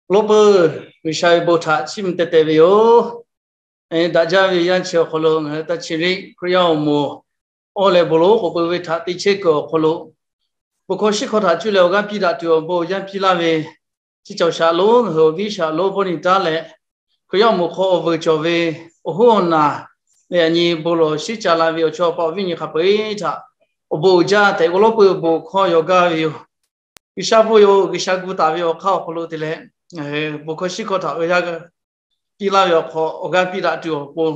Awˬ lawn peuˬ, G'uiˬsha ve bon htaꞈ chiˇ mvuh teh teh ve yoˬ. Daꞈ jaˇ ve yaˇ chi awˬ hk'aw lo ngaˬ hui Taˇ chi riˆ Hkriꞈ yaˇ awˬ moˍ awˬ lehˬ bon lonˉ k'oˍ peuˬ ve htaꞈ te chehˇ kuiˬ awˬ hk'aw lo, bon hkawˇ shiˉ hkawˇ htaꞈ cuˇ leh awˬ g'aˇ piˇ daꞈ tuˬ awˬ bon awˬ yanˇ piˇ laˇ ve, chi cawˬ shaˍ lonˉ ngaˬ hui awˬ viˉ shaˍ lonˉ Pawˇnyi taˉ leh, Hkriꞈ yaˇ awˬ moˍ hk'aw awˬ vuiˬ cawˬ ve awˬ hoˉ awˬ naˬ leh, yaꞈ nyi bon lawˬ shiˉ ca la ve awˬ chawˇ awˬ pa awˬ viˉ nyi hk'a peu-eˬ htaꞈ awˬ bon uiˍ jaˇ tehꞈ g'aw lawˉ peuˬ bon hkawˇ yaw gaˇ ve yoˬ. G'uiˬsha bon yoˬ. G'uiˬsha gu taˍ ve awˬ hk'aˇ awˬ hk'aw lo te leh, ngaˬ hui bon hkawˇ shiˉ hkawˇ htaꞈ awˬ yanˇ piˇ laˇ ve awˬ hk'aw, awˬ g'aˇ piˇ daꞈ tuˬ awˬ pon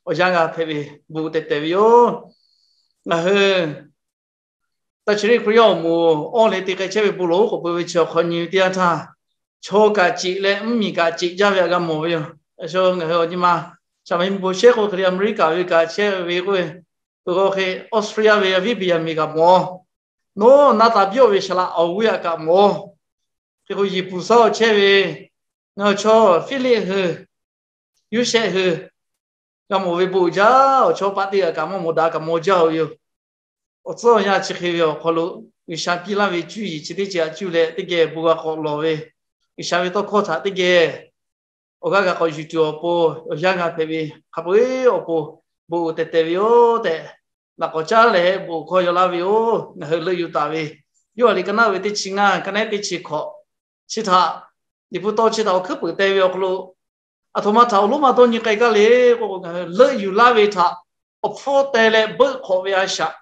awˬ yanˇ g'a hpehꞈ ve bon tehˬ tehˬ ve yoˬ. Ngaˬ hui Taˇ chi riˆ Hkriꞈ yaˇ awˬ moˍ awˬ lehˬ te k'ai chehˇ ve bon lonˉ k'oˍ peuˬ ve chi awˬ hk'aw nyi ve teˇ yanˇ htaˇ, chaw kaꞈ ceꞈ leh mvuhˇmiˬ kaꞈ ceꞈ jaˇ ve htaꞈ g'a mawˬ ve yoˬ. Ngaˬ hui awˬ nyi ma shaˍ ma nyi bon shehˉ k'oˆ hk'e le, Aˍmeˍriˆkaꞈ ve kaꞈ chehˇ ve k'oˆ ve, peuˬ k'o hk'e Australia ve awˬ viˉ Benˍyaˍmenˍ kaꞈ mawˬ, nawˬ naˆ taˍ biˇ-oˆ ve shaˍ laꞈ awˬ g'uˇ yaꞈ kaꞈ mawˬ, hk'e k'o Yeˍbuˍsaˉ awˬ chehˇ ve ngaˬ hui chaw Hpiˇliˆ hui, Yoˇsehꞈ hui, g'a mawˬ ve bon uiˍ jaˇ. Awˬ chawˇ paˆ teˇ g'aˇ kaꞈ mawˇ mawˬ daꞈ kaꞈ mawˬ jaˇ-oˬ ve yoˬ. Awˬ tcuhˉ awˬ yanˇ chi hk'e ve awˬ hk'aw lo G'uiˬsha piˇ laˇ ve cuˇ yiˍ chi teˇ ceuˬ htaꞈ cuˇ leh teˇ geh bon g'a k'awꞈ lawˬ ve, G'uiˬsha ve tawˇ hkawˇ htaꞈ teˇ geh awˬ g'aˇ g'a k'awꞈ yuˬ tuˬ awˬ pon awˬ yanˇ g'a hpehꞈ ve hk'a peu-eˬ awˬ pon bon uiˍ tehˬ tehˬ ve yoˬ tehꞈ, laꞈ k'awꞈ caˉ leh bon hkawˇ yaw laˇ ve yoˬ. Ngaˬ hui leuˆ yuˬ taˍ ve Yoˇhanˬ liꞈ ka naˆ ve teˇ chi ngaˇ, ka naˆ teˇ chi hkawꞈ chi htaꞈ Liꞈ hpu taw chi htaꞈ awˬ hkuiˉ puiˍ teh ve awˬ hk'aw lo, aˬ htoꞈ ma htaꞈ awˬ lonˉ maˇ dawˇ nyi k'ai gaˇ le k'o, ngaˬ hui leuˆ yuˬ laˇ ve htaꞈ awˬ hpfuhˇ teh leh beuˆ hk'awꞈ ve a shaꞈ,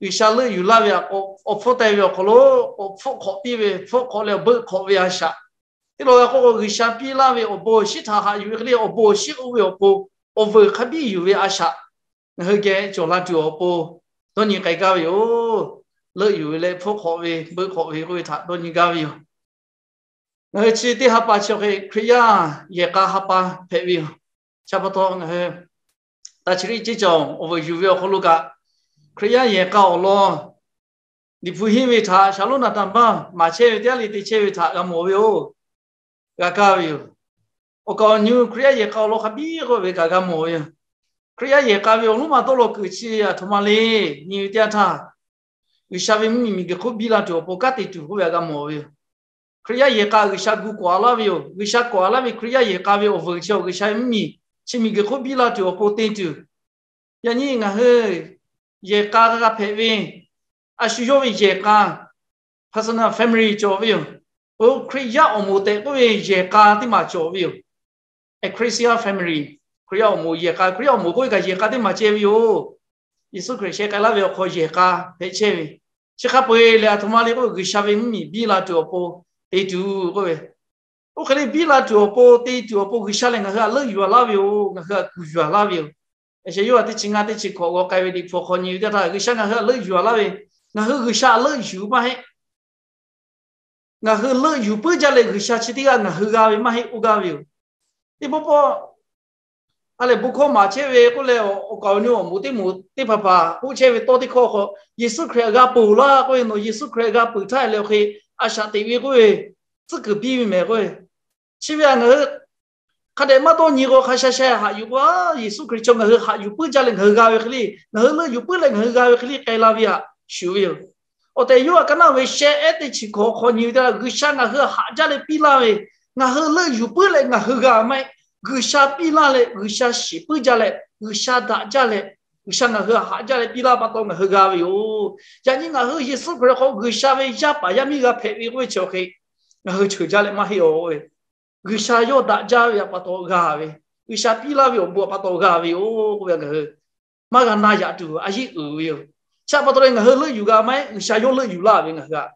G'uiˬsha leuˆ yuˬ laˇ ve htaꞈ awˬ hpfuhˇ teh ve awˬ hk'aw lo, awˬ hpfuhˇ hk'awꞈ piˇ ve, hpfuhˇ hk'awꞈ leh beuˆ hk'awꞈ ve a shaꞈ. Teˇ lawˬ g'a k'oˆ k'o, G'uiˬsha piˇ laˇ ve awˬ bon awˬ shiˉ htaꞈ haꞈ yuˬ ve hk'e le, awˬ bon awˬ shiˉ oˇ ve awˬ pon awˬ vuiˬ hk'a biˇ yuˬ ve a shaꞈ ngaˬ hui geh cawˬ la tuˬ awˬ pon dawˇ nyi k'ai gaˇ ve yoˬ. Leuˆ yuˬ ve leh hpfuhˇ hk'awꞈ ve, beuˆ hk'awꞈ ve k'oˆ ve htaꞈ dawˇ nyi gaˇ ve yoˬ. Ngaˬ hui chi teˇ ha pa chi awˬ hk'e Hkriꞈ yaˇ yehˬ k'a ha pa hpehꞈ ve yoˬ. Chi pa taw ngaˬ hui Taˇ chi riˆ ceˇ cawˬ awˬ vuiˬ yuˬ ve awˬ hk'aw lo kaꞈ, Hkriꞈ yaˇ yehˬ k'a awˬ lawn Liꞈ hpu henˇ ve htaꞈ shaˍ lonˉ naˍ taˍ baˇ maˍ chehˇ ve teˇ g'aˇ le te chehˇ ve htaꞈ g'a mawˬ ve yoˬ. G'a kaˇ ve yoˬ. Awˬ kaˍ awˬ nu Hkriꞈ yaˇ yehˬ k'a awˬ lawn hk'a biˇ k'oˆ ve kaꞈ g'a mawˬ ve yoˬ. Hkriꞈ yaˇ yehˬ k'a ve awˬ lonˉ maˇ dawˇ law kuiˬ chi aˬ htoꞈ ma le nyi ve teˇ yanˇ htaˇ, G'uiˬsha ve mvuhˇmiˬ miˬguiˬ hk'oˆ biˇ la tuˬ awˬ pon kanˉ te tuˬ k'oˆ ve htaꞈ g'a mawˬ ve yoˬ. Hkriꞈ yaˇ yehˬ k'a G'uiˬsha gu kawꞈ a laˇ ve yoˬ. G'uiˬsha kawꞈ a laˇ ve Hkriꞈ yaˇ yehˬ k'a ve awˬ vuiˬ chi awˬ G'uiˬsha ve mvuhˇmiˬ chi miˬguiˬ hk'oˆ biˇ la tuˬ awˬ pon te tuˬ, yaꞈ nyi ngaˬ hui yehˬ k'a g'a hpehꞈ ve, a shu yawˇ ve yehˬ k'a, personal family cawˬ ve yoˬ. Oˇ Hkriꞈ yaˇ awˬ moˍ tehꞈ k'oˆ ve yehˬ k'a teˇ maˬ cawˬ ve yoˬ. Ecclesia family, Hkriꞈ yaˇ awˬ moˍ yehˬ k'a, Hkriꞈ yaˇ awˬ moˍ k'oˆ ve kaꞈ yehˬ k'a teˇ maˬ ceh ve yoˬ. Yeˍsuˆ Hkriꞈ sheh k'ai laˇ ve awˬ hk'aw yehˬ k'a hpehꞈ chehˇ ve, chi hk'a peu-eˬ lehˬ aˬ htoꞈ ma le k'oˆ ve G'uiˬsha ve mvuhˇmiˬ biˇ la tuˬ awˬ pon te tuˬ k'oˆ ve, oˇ hk'e le biˇ la tuˬ awˬ pon te tuˬ awˬ pon G'uiˬsha lehˬ ngaˬ hui htaꞈ leuˆ yuˬ a laˇ ve yoˬ. Ngaˬ hui htaꞈ kuˬ yuˬ a laˇ ve yoˬ. Yaꞈ sheh Yoˇhanˬ teˇ chi ngaˇ teˇ chi hkawꞈ g'aw k'ai ve Liꞈ hpu awˬ hk'aw nyi ve teˇ htaˇ, G'uiˬsha ngaˬ hui htaꞈ leuˆ yuˬ a laˇ ve, ngaˬ hui G'uiˬsha htaꞈ leuˆ yuˬ maˇ heˆ. Ngaˬ hui leuˆ yuˬ puiˉ jaˇ leh G'uiˬsha chi teˇ g'aˇ ngaˬ hui g'a ve maˇ heˆ, oˇ gaˇ ve yoˬ. Teˇ pawˆ pawˆ a lehˬ bon hkawˇ maˍ chehˇ ve k'oˆ leh, awˬ kaˍ awˬ nu awˬ moˍ teˇ moˍ teˇ hpaˍ hpaˍ k'oˆ chehˇ ve tawˇ teˇ hkawˇ hk'aw, Yeˍsuˆ Hkriꞈ g'a peuˬ laˇ k'oˆ ve, nawˬ Yeˍsuˆ Hkriꞈ g'a peuˬ htaˇ leh awˬ hk'e a shaꞈ teꞈ ve k'oˆ ve, tcuhˉ kuiˬ biˇ ve mehˍ k'oˆ ve, chi ve htaꞈ ngaˬ hui hk'a dehꞈ maˇ dawˇ nyi k'o, hk'a sha sha haꞈ yuˬ k'o, Yeˍsuˆ Hkriꞈ chaw ngaˬ hui haꞈ yuˬ puiˉ jaˇ leh ngaˬ hui g'a ve hk'e le, ngaˬ hui leuˆ yuˬ puiˉ leh ngaˬ hui g'a ve hk'e le k'ai la ve htaꞈ shuˍ ve yoˬ. Awˬ tehˬ Yoˇhanˬ ka naˆ ve shehˆ ehˉ teˇ chi hkawꞈ hk'aw nyi ve teˇ htaˇ, G'uiˬsha ngaˬ hui haꞈ jaˇ leh piˇ laˇ ve, ngaˬ hui leuˆ yuˬ puiˉ leh ngaˬ hui g'a maˇ heˆ. G'uiˬsha piˇ laˇ leh G'uiˬsha shiˍ puiˉ jaˇ leh G'uiˬsha daꞈ jaˇ leh G'uiˬsha ngaˬ hui haꞈ jaˇ leh piˇ laˇ pa taw ngaˬ hui g'a ve yoˬ. Yaꞈ nyi ngaˬ hui Yeˍsuˆ Hkriꞈ hk'aw G'uiˬsha ve yaˇ paˍ yaˇ miˇ g'a hpehꞈ ve k'oˆ ve chi awˬ hk'e, ngaˬ hui cheuˬ jaˇ leh maˇ heˆ-oˬ ve, G'uiˬsha yawˇ daꞈ jaˇ ve pa taw g'a ve, G'uiˬsha piˇ laˇ ve awˬ bon pa taw g'a ve yoˬ k'oˆ ve ngaˬ hui maˇ g'a na yaꞈ tuˬ a yeˇ uiˍ ve yoˬ. Chi pa taw leh ngaˬ hui leuˆ yuˬ g'a maˇ heˆ. G'uiˬsha yawˇ leuˆ yuˬ laˇ ve ngaˬ hui htaꞈ,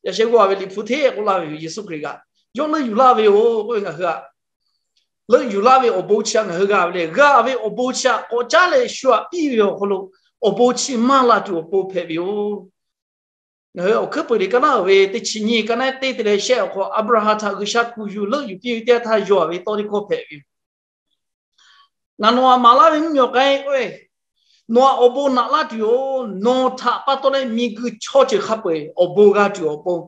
yaꞈ sheh g'aw ve Liꞈ hpu hteˇ k'oˆ laˇ ve yoˬ. Yeˍsuˆ Hkriꞈ kaꞈ yawˇ leuˆ yuˬ laˇ ve yoˬ k'oˆ ve ngaˬ hui htaꞈ, leuˆ yuˬ laˇ ve awˬ bon chi htaꞈ ngaˬ hui g'a ve lehˬ, g'a ve awˬ bon chi htaꞈ k'awꞈ caˉ leh shu htaꞈ piˇ ve awˬ hk'aw lo awˬ bon chi maˇ la tuˬ awˬ pon hpehꞈ ve yoˬ. Ngaˬ hui awˬ hkuiˉ peuˬ liꞈ ka naˆ ve teˇ chi nyiˇ ka naˆ teˇ te leh shehˆ awˬ hk'aw Aˍbraˍhanˍ htaꞈ G'uiˬsha kuˬ yuˬ leuˆ yuˬ piˇ ve teˇ yanˇ htaˇ yaw ve tawˇ teˇ hkawˇ hpehꞈ ve yoˬ. Ngaˬ nawˬ htaꞈ maˍ laˇ ve mvuhˇmiˬ awˬ k'ai k'oˆ ve, nawˬ htaꞈ awˬ bon naꞈ laˇ tuˬ-oˬ. Nawˬ htaꞈ pa taw leh miˬguiˬ chaw ceuˬ hk'a peu-eˬ awˬ bon g'a tuˬ awˬ pon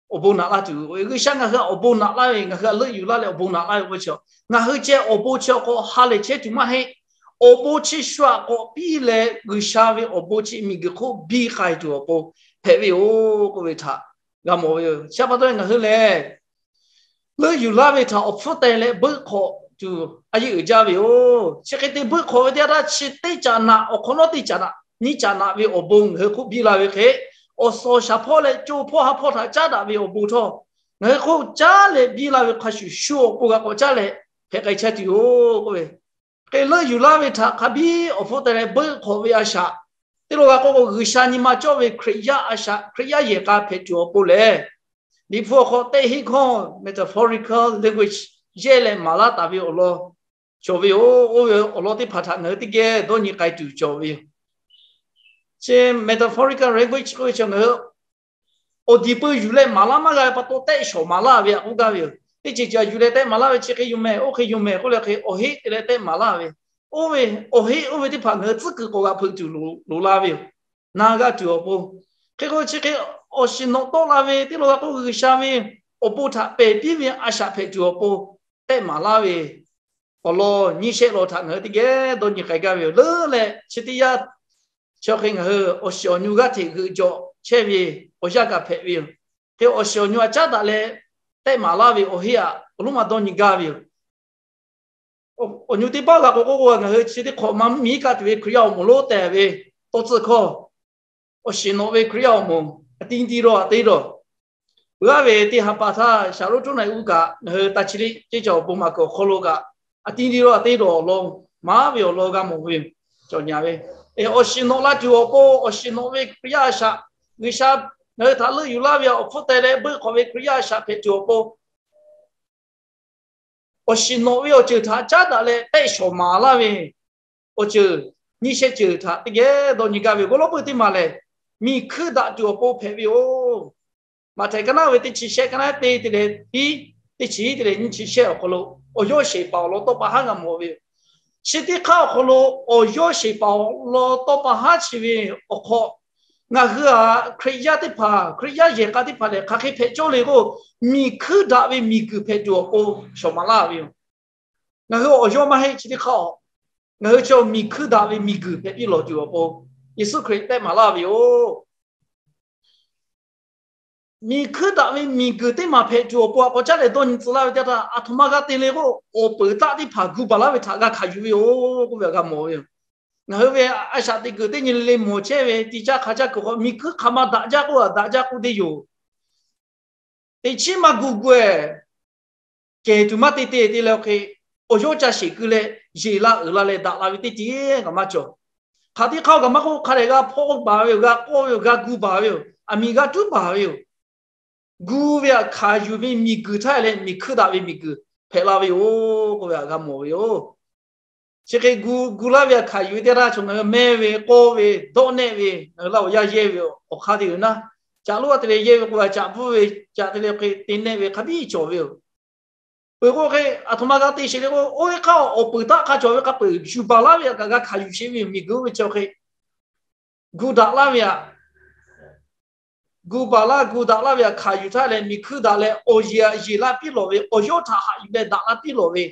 awˬ bon naꞈ laˇ tuˬ. G'uiˬsha ngaˬ hui htaꞈ awˬ bon naꞈ laˇ ve, ngaˬ hui htaꞈ leuˆ yuˬ laˇ leh awˬ bon naꞈ laˇ ve k'oˆ ve chi, ngaˬ hui ceh awˬ bon chi awˬ hk'aw ha lehˬ chehˇ tuˬ maˇ heˆ. Awˬ bon chi shu htaꞈ k'awꞈ piˇ leh G'uiˬsha ve awˬ bon chi miˬguiˬ hk'oˆ biˇ k'ai tuˬ awˬ pon hpehꞈ ve yoˬ k'oˆ ve htaꞈ g'a mawˬ ve yoˬ. Chi pa taw ngaˬ hui lehˬ, leuˆ yuˬ laˇ ve htaꞈ awˬ hpfuhˇ teh leh beuˆ hk'awꞈ tuˬ a yeˇ uiˍ jaˇ ve yoˬ. Chi hk'e te beuˆ hk'awꞈ ve teˇ yanˇ htaˇ chi teˇ caꞈ naꞈ awˬ hk'awꞈ nawˉ teˇ caꞈ naꞈ nyiˇ caꞈ naꞈ ve awˬ bon ngaˬ hui k'oˆ biˇ la ve hk'e, awˬ suhˍ awˬ shaˍ hpawˇ leh co hpawˇ ha hpawˇ htaꞈ caˉ daꞈ ve awˬ bon htawˇ, ngaˬ hui k'oˆ caˉ leh biˇ la ve hk'a shuˍ shu awˬ pon g'a k'awꞈ caˉ leh hpehꞈ k'ai chehˇ tuˬ yoˬ k'oˆ ve, hk'e leuˆ yuˬ laˇ ve htaꞈ hk'a biˇ awˬ hpfuhˇ teh leh beuˆ hk'awꞈ ve a shaꞈ, teˇ lo g'a k'oˆ k'o G'uiˬsha nyi ma cawˇ ve Hkriꞈ yaˇ a shaꞈ, Hkriꞈ yaˇ yehˬ k'a hpehꞈ tuˬ awˬ pon lehˬ, Liꞈ hpu awˬ hk'aw teˇ hinˉ hkawˇ metaphorical language yehˇ leh maˍ laˇ taˍ ve awˬ lawn cawˬ ve yoˬ. Oˇ ve awˬ lawn teˇ hpaˍ htaꞈ ngaˬ hui teˇ geh dawˇ nyi k'ai tuˬ cawˬ ve yoˬ. Chi metaphorical language k'oˆ ve chi ngaˬ hui awˬ diˬ pui yuˬ leh maˍ laˇ maˇ g'a ve pa taw tehˆ shawˍ maˍ laˇ ve htaꞈ k'oˆ gaˇ ve yoˬ. Teˇ ceuˬ ceuˬ yuˬ leh tehˆ maˍ laˇ ve chi hk'e yoˬ mehˍ, oˇ hk'e yoˬ mehˍ k'oˆ leh hk'e awˬ heˆ te leh tehˆ maˍ laˇ ve, oˇ ve awˬ heˆ oˇ ve teˇ hpaˍ ngaˬ hui tcuhˉ kuiˬ k'awꞈ g'a hpeuꞈ tuˬ loˍ la ve yoˬ. Na g'a tuˬ awˬ pon, hk'e k'o chi hk'e awˬ shiˍ nawꞈ tawˆ la ve teˇ lo g'a k'oˆ G'uiˬsha ve awˬ bon htaꞈ pehˬ piˇ ve a shaꞈ hpehꞈ tuˬ awˬ pon tehˆ maˍ laˇ ve awˬ lawn nyiˇ shehˆ law htaꞈ ngaˬ hui teˇ geh dawˇ nyi k'ai gaˇ ve yoˬ. Leuˉ leh chi teˇ yanˇ chi hk'e ngaˬ hui awˬ shiˍ awˬ nyu g'aˇ hteꞈ g'euꞈ jawꞈ chehˇ ve awˬ yanˇ kaꞈ hpehꞈ ve yoˬ. Hk'e awˬ shiˍ awˬ nyu htaꞈ caˉ daꞈ leh tehˆ maˍ laˇ ve awˬ heˆ htaꞈ awˬ lonˉ ma dawˇ nyi gaˇ ve yoˬ. Awˬ nyu teˇ paˉ g'a k'o k'oˆ k'o, ngaˬ hui chi teˇ hk'awꞈ ma mvuhˇmiˬ iˉ kaˆ tuˬ ve Hkriꞈ yaˇ awˬ moˍ lonˉ tehˬ ve tawˇ tcuhˇ hkawˇ, awˬ shiˍ nawꞈ ve Hkriꞈ yaˇ awˬ moˍ a ti ti rawˇ a te rawˇ, peuˬ aˉ ve teˇ ha pa htaˇ shaˍ lonˉ Toˉnaˆ Uˉ kaꞈ ngaˬ hui ta chi liˇ ceˇ caˬ awˬ bon maˍ kuiˬ awˬ hk'aw lo kaꞈ a ti ti rawˇ a te rawˇ awˬ lawn maˍ ve awˬ lawn g'a mawˬ ve yoˬ. Cawˬ nyi ve awˬ shiˍ nawꞈ la tuˬ awˬ pon, awˬ shiˍ nawꞈ ve Hkriꞈ yaˇ a shaꞈ, G'uiˬsha ngaˬ hui htaꞈ leuˆ yuˬ laˇ ve awˬ hpfuhˇ teh leh beuˆ hk'awꞈ ve Hkriꞈ yaˇ a shaꞈ hpehꞈ tuˬ awˬ pon awˬ shiˍ nawꞈ ve awˬ ceuˬ htaꞈ caˉ daꞈ leh tehˆ shawˍ maˍ laˇ ve awˬ ceuˬ nyiˇ shehˆ ceuˬ htaꞈ teˇ geh dawˇ nyi gaˇ ve yoˬ. G'aw lawˉ peuˇ teˇ maˬ lehˬ, miˬ hkuiˇ daꞈ tuˬ awˬ pon hpehꞈ ve yoˬ. Maꞈhtehˍ ka naˉ ve teˇ chi shehˆ ka naˉ te te leh tiˉ, teˇ chi te leh nyiˇ chi shehˆ awˬ hk'aw lo awˬ yawˇ sheˍ paˍ awˬ lawn tawˇ pa haˉ g'a mawˬ ve yoˬ. Chi teˇ hk'aˇ awˬ hk'aw lo awˬ yawˇ sheˍ paˍ awˬ lawn tawˇ pa haˉ chi ve awˬ hk'aw, ngaˬ hui aꞈ Hkriꞈ yaˇ teˇ hpaˍ, Hkriꞈ yaˇ yehˬ k'a teˇ hpaˍ lehˬ hk'aˬ hk'e hpehꞈ cawˇ le k'o, miˬ hkuiˇ daꞈ ve miˬ guiˬ hpehꞈ tuˬ awˬ pon shawˍ maˍ laˇ ve yoˬ. Ngaˬ hui awˬ yawˇ maˇ heˆ chi teˇ hk'aˇ, ngaˬ hui chaw miˬ hkuiˇ daꞈ ve miˬ guiˬ hpehꞈ piˇ lawˬ tuˬ awˬ pon Yeˍsuˆ Hkriꞈ tehˆ maˍ laˇ ve yoˬ. Miˬ hkuiˇ daꞈ ve miˬ guiˬ teˇ maˬ hpehꞈ tuˬ awˬ pon a k'awꞈ caˉ leh dawˇ nyi tcuh laˇ ve teˇ htaˇ, aˬ htoꞈ ma g'a te le k'o, awˬ peuˬ taˆ teˇ hpaˍ gu baˬ laˇ ve htaꞈ g'a hkanˍ yuˬ ve yoˬ k'oˆ ve htaꞈ g'a mawˬ ve yoˬ. Ngaˬ hui ve a shaꞈ teꞈ kuiˬ teˇ nyi le le mawˬ chehˇ ve ti caˇ hk'a caˇ kuiˬ hk'aw miˬ hkuiˇ hk'aˬ ma daꞈ jaˇ k'oˆ a daꞈ jaˇ k'oˆ teˇ yoˬ. Teꞈ chiˉ maˇ gu gu e kehˬ tuˬ maˇ te te te leh hk'e, awˬ yawˇ ca sheˍ keu leh yeˬ la uiˍ la leh daꞈ la ve teˇ ceuˬ kaꞈ maˇ cawˬ. Hk'aˬ teˇ hk'aˇ kaꞈ maˇ k'oˆ, hk'a dehꞈ g'a hpawˇ baˬ ve yoˬ, g'a k'awˇ ve yoˬ, g'a gu baˬ ve yoˬ, aˬ miˍ g'a tuˉ baˬ ve yoˬ. Gu ve htaꞈ hkanˍ yuˬ ve miˬ guiˬ htaˇ leh miˬ hkuiˇ daꞈ ve miˬ guiˬ hpehꞈ la ve yoˬ k'oˆ ve htaꞈ g'a mawˬ ve yoˬ. Chi hk'e gu gu laˇ ve htaꞈ hkanˍ yuˬ ve teˇ g'aˇ chaw ngaˬ hui mehˇ ve, k'awˇ ve, dawˆ nehˆ ve, ngaˬ hui laˇ awˬ yaˇ yehˇ ve awˬ hk'aˇ te ve naˉ, caꞈ lonˉ a te leh yehˇ ve k'o, caꞈ bvuhˇ ve, caꞈ te leh hk'e te nehˆ ve hk'a biˇ cawˬ ve yoˬ. Peuˬ k'o hk'e, aˬ htoꞈ ma g'a te sheˍ le k'o, oˇ ve hk'aˇ awˬ peuˬ taˆ hk'a cawˬ ve hk'a peuˬ yuˬ baˬ laˇ ve htaꞈ kaꞈ g'a hkanˍ yuˬ sheˍ ve yoˬ. Miˬ guiˬ oˇ ve chi hk'e gu daꞈ laˇ ve htaꞈ gu baˬ laˇ, gu daꞈ laˇ ve htaꞈ hkanˍ yuˬ htaˇ leh miˬ hkuiˇ daꞈ leh awˬ yeˬ htaꞈ yeˬ la piˇ lawˬ ve, awˬ yawˇ htaꞈ haꞈ yuˬ leh daꞈ la piˇ lawˬ ve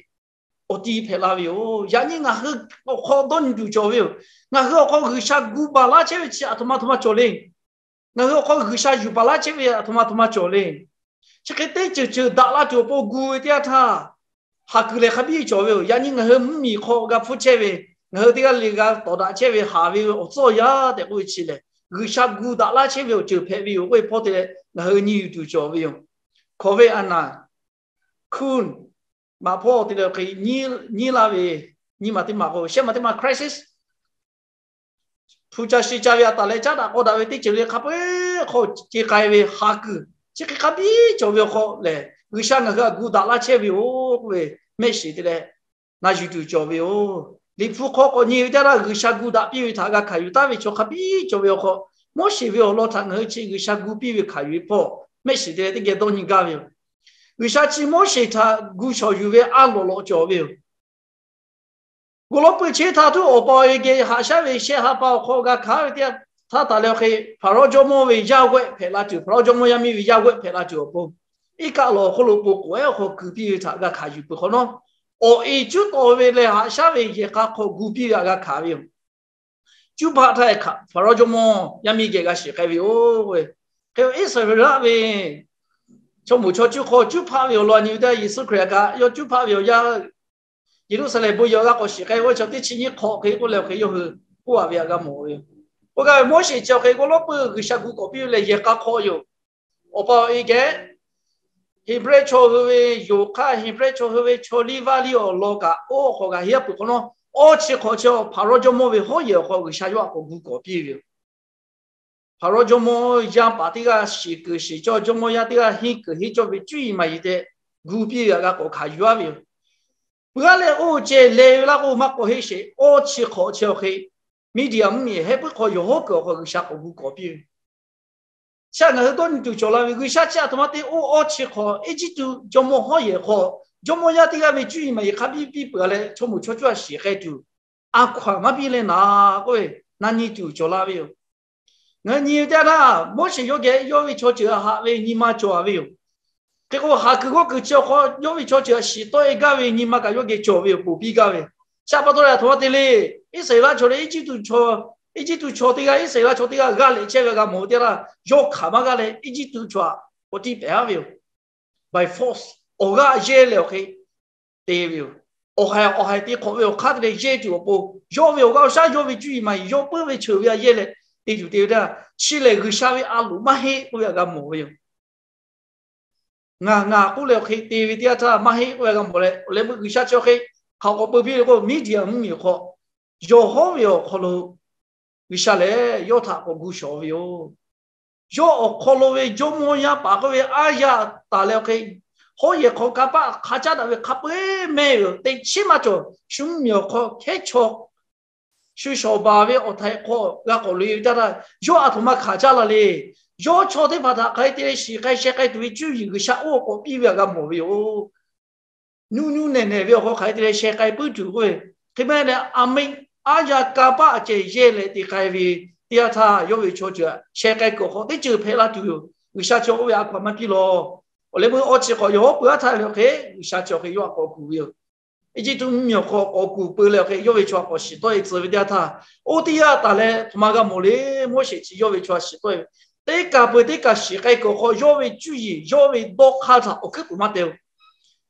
awˬ ti hpehꞈ la ve yoˬ. Yaꞈ nyi ngaˬ hui awˬ hk'aw dawˇ nyi tuˬ cawˬ ve yoˬ. Ngaˬ hui awˬ hk'aw G'uiˬsha gu baˬ laˇ chehˇ ve chi aˬ htoꞈ ma aˬ htoꞈ ma cawˬ le. Ngaˬ hui awˬ hk'aw G'uiˬsha yuˬ baˬ laˇ chehˇ ve aˬ htoꞈ ma aˬ htoꞈ ma cawˬ le. Chi hk'e teˇ ceuˬ ceuˬ daꞈ la tuˬ awˬ pon gu ve teˇ yanˇ htaˇ, haˍ kuiˬ lehˬ hk'a biˇ cawˬ ve yoˬ. Yaꞈ nyi ngaˬ hui mvuhˇmiˬ hk'aw g'a hpfuhˇ chehˇ ve, ngaˬ hui teˇ g'aˇ le g'a tawˍ daꞈ chehˇ ve haˍ ve awˬ tcuhˉ awˬ yanˇ tehꞈ k'oˆ ve chi lehˬ, G'uiˬsha gu daꞈ laˇ chehˇ ve awˬ ceuˬ hpehꞈ ve yoˬ k'oˆ ve hpawˇ te leh ngaˬ hui nyi yuˬ tuˬ cawˬ ve yoˬ. Hkawˍ ve a naˍ, hkunˉ, maꞈ hpawˇ te leh hk'e nyiˇ laˇ ve, nyiˇ maˬ teˇ maˬ k'o, shehˆ maˬ teˇ maˬ crisis, hpu ca shi ca ve a taˍ leh caˉ daꞈ k'aw daꞈ ve teˇ ceuˬ le hk'a peu-eˬ hk'aw ce k'ai ve haˍ kuiˬ chi hk'e hk'a biˇ cawˬ ve awˬ hk'aw lehˬ, G'uiˬsha ngaˬ hui htaꞈ gu daꞈ laˇ chehˇ ve yoˬ k'oˆ ve mehˆ shiˍ te leh na yuˬ tuˬ cawˬ ve yoˬ. Liꞈ hpu hk'aw k'awꞈ nyi ve teˇ yanˇ htaˇ G'uiˬsha gu daꞈ piˇ ve htaꞈ g'a hkanˍ yuˬ taˍ ve chaw hk'a biˇ cawˬ ve awˬ hk'aw, Moˉseˍ ve awˬ lawn htaꞈ ngaˬ hui chi G'uiˬsha gu piˇ ve hkanˍ yuˬ ve hpawˇ mehˆ shiˍ te leh teˇ geh dawˇ nyi gaˇ ve yoˬ. G'uiˬsha chi Moˉseˍ htaꞈ gu shawˍ yuˬ ve a lawꞈ lawꞈ cawˬ ve yoˬ. G'aw lawˉ peuˇ chi htaˇ htuˉ awˬ pa awˬ e geh haꞈ shaˉ ve shehˆ ha pa awˬ hk'aw g'a hkanˍ ve teˇ yanˇ htaˇ taˍ leh hk'e, Hpaˍrawˇ jawˇmawˇ ve yaˇ g'awehˆ hpehꞈ la tuˬ, Hpaˍrawˇ jawˇmawˇ yaˇ miˇ ve yaˇ g'awehˆ hpehꞈ la tuˬ awˬ pon, iˉ kaˆ lawˬ awˬ hk'oˆ lo po k'oˍ ehˉ awˬ hk'aw kuˬ piˇ ve htaꞈ g'a hkanˍ yuˬ peuˬ hk'awꞈ nawˉ, awˬ e cuˉ taw ve leh haꞈ shaˉ ve yehˬ k'a hk'aw gu piˇ ve htaꞈ g'a hkanˍ ve yoˬ. Cuˇ hpaˆ htaˇ Hpaˍrawˇ jawˇmawˇ yaˇ miˇ geh g'a shiˍ k'ai ve yoˬ. Hk'e Iˉsaˍreˍlaˆ ve chaw moˍ chaw cuˇ hk'aw cuˇ hpaˆ ve awˬ lawn nyi ve teˇ Yeˍsuˆ Hkriꞈ kaꞈ yawˇ cuˇ hpaˆ ve awˬ yanˇ, Yeˍruˆsaˍlehnˍ bon yawˬ g'aˇ k'awꞈ shiˍ k'ai ve chaw teˇ chi nyiˇ hk'awꞈ hk'e k'oˆ leh awˬ hk'e yawˇ hui k'oˆ a ve htaꞈ g'a mawˬ ve yoˬ. K'oˆ gaˇ ve Moˉseˍ chi awˬ hk'e k'o lawˉ peuˇ G'uiˬsha gu k'awꞈ piˇ ve leh yehˬ k'a hk'aw yoˬ. Awˬ pa awˬ e geh Heˍbrehˇ chaw hui ve yoˬ hk'aˇ, Heˍbrehˇ chaw hui ve chaw liˇ vaˇ liˇ awˬ lawn kaꞈ oˇ awˬ hk'awꞈ g'a heˉ peuˬ hk'awꞈ nawˉ, awˇ chi hk'awꞈ chi Hpaˍrawˇ jawˇmawˇ ve hawˉ yehˬ awˬ hk'aw G'uiˬsha yawˇ htaꞈ k'awꞈ gu k'awꞈ piˇ ve yoˬ. Hpaˍrawˇ jawˇmawˇ yaˇ paˍ teˇ g'aˇ shiˍ kuiˬ shiˍ cawˇ, jawˇmawˇ yaˇ teˇ g'aˇ henˇ kuiˬ henˇ cawˇ ve cuˇ yiˍ maˍ yiˍ tehꞈ gu piˇ ve htaꞈ g'a k'awꞈ hkanˍ yuˬ a ve yoˬ. Peuˬ a leh oˇ ceh leh ve laˇ k'o maˇ k'awꞈ heˆ sheˍ. Awˇ chi hk'awꞈ chi awˬ hk'e Miˇdiˍaˍ mvuhˇmiˬ heh puiˉ hk'aw yawˬ hawˉ kuiˬ awˬ hk'aw G'uiˬsha k'awꞈ gu k'awꞈ piˇ ve Chi ngaˬ hui dawˇ nyi tuˬ cawˬ la ve, G'uiˬsha chi a htoꞈ ma te oˇ awˇ chi hk'awꞈ Eˇjiˇtuꞈ jawˇmawˇ hawˉ yehˬ hk'aw jawˇmawˇ yaˇ teˇ g'aˇ ve cuˇ yiˍ maˍ yiˍ hk'a biˇ piˇ peuˬ a leh chaw moˍ chaw cuˇ a shiˍ k'ai tuˬ a hkaw anˬ maˇ piˇ leh naˍ k'oˆ ve na nyi tuˬ cawˬ la ve yoˬ. Ngaˬ hui nyi ve teˇ yanˇ htaˇ Moˉseˍ yawˇ geh yawˇ ve chaw ceuˬ a haꞈ ve nyi ma cawˬ a ve yoˬ. Hk'e k'o haˍ kuiˬ g'awˇ kuiˬ chi awˬ hk'aw yawˇ ve chaw ceuˬ a shiˍ tawˆ e gaˇ ve nyi ma kaꞈ yawˇ geh cawˬ ve yoˬ, ponˬ piˇ gaˇ ve. Chi a pa taw leh a htoꞈ ma te le, Iˉsaˍreˍlaˆ chaw leh Eˇjiˇtuꞈ chaw, Eˇjiˇtuꞈ chaw teˇ g'aˇ Iˉsaˍreˍlaˆ chaw teˇ g'aˇ g'aˇ leh chehˇ ve g'a mawˬ ve teˇ yanˇ htaˇ yawˇ hkanˍ maˇ g'aˇ leh Eˇjiˇtuꞈ chaw htaꞈ k'awꞈ tiˇ pehˍ a ve yoˬ. By force awˬ g'aˇ yehˇ leh awˬ hk'e te ve yoˬ. Awˬ haiˬ awˬ haiˬ te hk'awꞈ ve awˬ hk'aˇ te leh yehˇ tuˬ awˬ pon, yawˇ ve awˬ g'aˇ awˬ shaˉ yawˇ ve cuˇ yiˍ maˍ yiˍ yawˇ puiˉ ve ceuˬ ve a yehˇ leh te tuˬ te ve teˇ yanˇ, chi lehˬ G'uiˬsha ve a loˍ maˇ heˆ k'oˆ ve htaꞈ g'a mawˬ ve yoˬ. Ngaˬ ngaˬ k'oˆ leh awˬ hk'e te ve teˇ yanˇ htaˇ maˇ heˆ k'oˆ ve g'a mawˬ leh, awˬ leh meuˇ G'uiˬsha chi awˬ hk'e hk'aˬ k'awꞈ peu piˇ ve k'o, Miˇdiˍaˍ mvuhˇmiˬ awˬ hk'aw yawˬ hawˉ ve awˬ hk'aw lo G'uiˬsha lehˬ yawˇ htaꞈ k'awꞈ gu shawˍ ve yoˬ. Yawˇ awˬ hk'aw lo ve jawˇmawˇ yaˇ paˍ k'oˆ ve aˉ yaˇ taˍ leh awˬ hk'e, hawˉ yehˬ hk'aw kanˇ paˆ hk'a caˉ daꞈ ve hk'a peu-eˬ mehˇ ve yoˬ. Teꞈ chiˉ maˇ cawˬ. Shu mvuhˇmiˬ awˬ hk'aw hkehˉ chaw shu shawˍ baˬ ve awˬ htaiˍ hk'aw g'a k'awꞈ loꞈ e ve teˇ yanˇ htaˇ, yawˇ a htoꞈ ma hkanˍ caˇ la le. Yawˇ chaw teˇ hpaˍ htaꞈ hk'aˬ hk'e te leh shiˍ k'ai sheh k'ai tuˬ ve cuˇ yiˍ G'uiˬsha oˇ k'awꞈ piˇ ve htaꞈ g'a mawˬ ve yoˬ. Nuˇ nuˇ nehˬ nehˬ ve awˬ hk'aw hk'aˬ hk'e te leh sheh k'ai puiˉ tuˬ k'oˆ ve, hk'e mehˆ leh a meˆ aˉ yaˇ kanˇ paˆ a ceh yehˇ leh te k'ai ve teˇ yanˇ htaˇ, yawˇ ve chaw ceuˬ sheh k'ai kuiˬ awˬ hk'aw teˇ ceuˬ hpehꞈ la tuˬ yoˬ. G'uiˬsha chi k'oˆ ve a hkaw anˬ maˇ piˇ lawˬ. Awˬ leh meuˇ awˇ chi hk'awꞈ yawˬ hawˉ pui aˉ htaˇ ve awˬ hk'e G'uiˬsha chi awˬ hk'e yawˇ htaꞈ k'awꞈ kuˬ ve yoˬ. Eˇjiˇtuꞈ mvuhˇmiˬ awˬ hk'aw k'awꞈ kuˬ peu leh awˬ hk'e yawˇ ve chaw htaꞈ k'awꞈ shiˍ tawˆ e tcuh ve teˇ yanˇ htaˇ, oˇ teˇ yanˇ taˍ leh htoꞈ ma g'a mawˬ le. Moˉseˍ chi yawˇ ve chaw htaꞈ shiˍ tawˆ e ve, teˇ kaˬ peuˬ teˇ kaˬ shiˍ k'ai kuiˬ awˬ hk'aw yawˇ ve cuˇ yiˍ yawˇ ve dawˇ hk'aˇ htaꞈ awˬ hkuiˉ puiˍ maˇ te-o.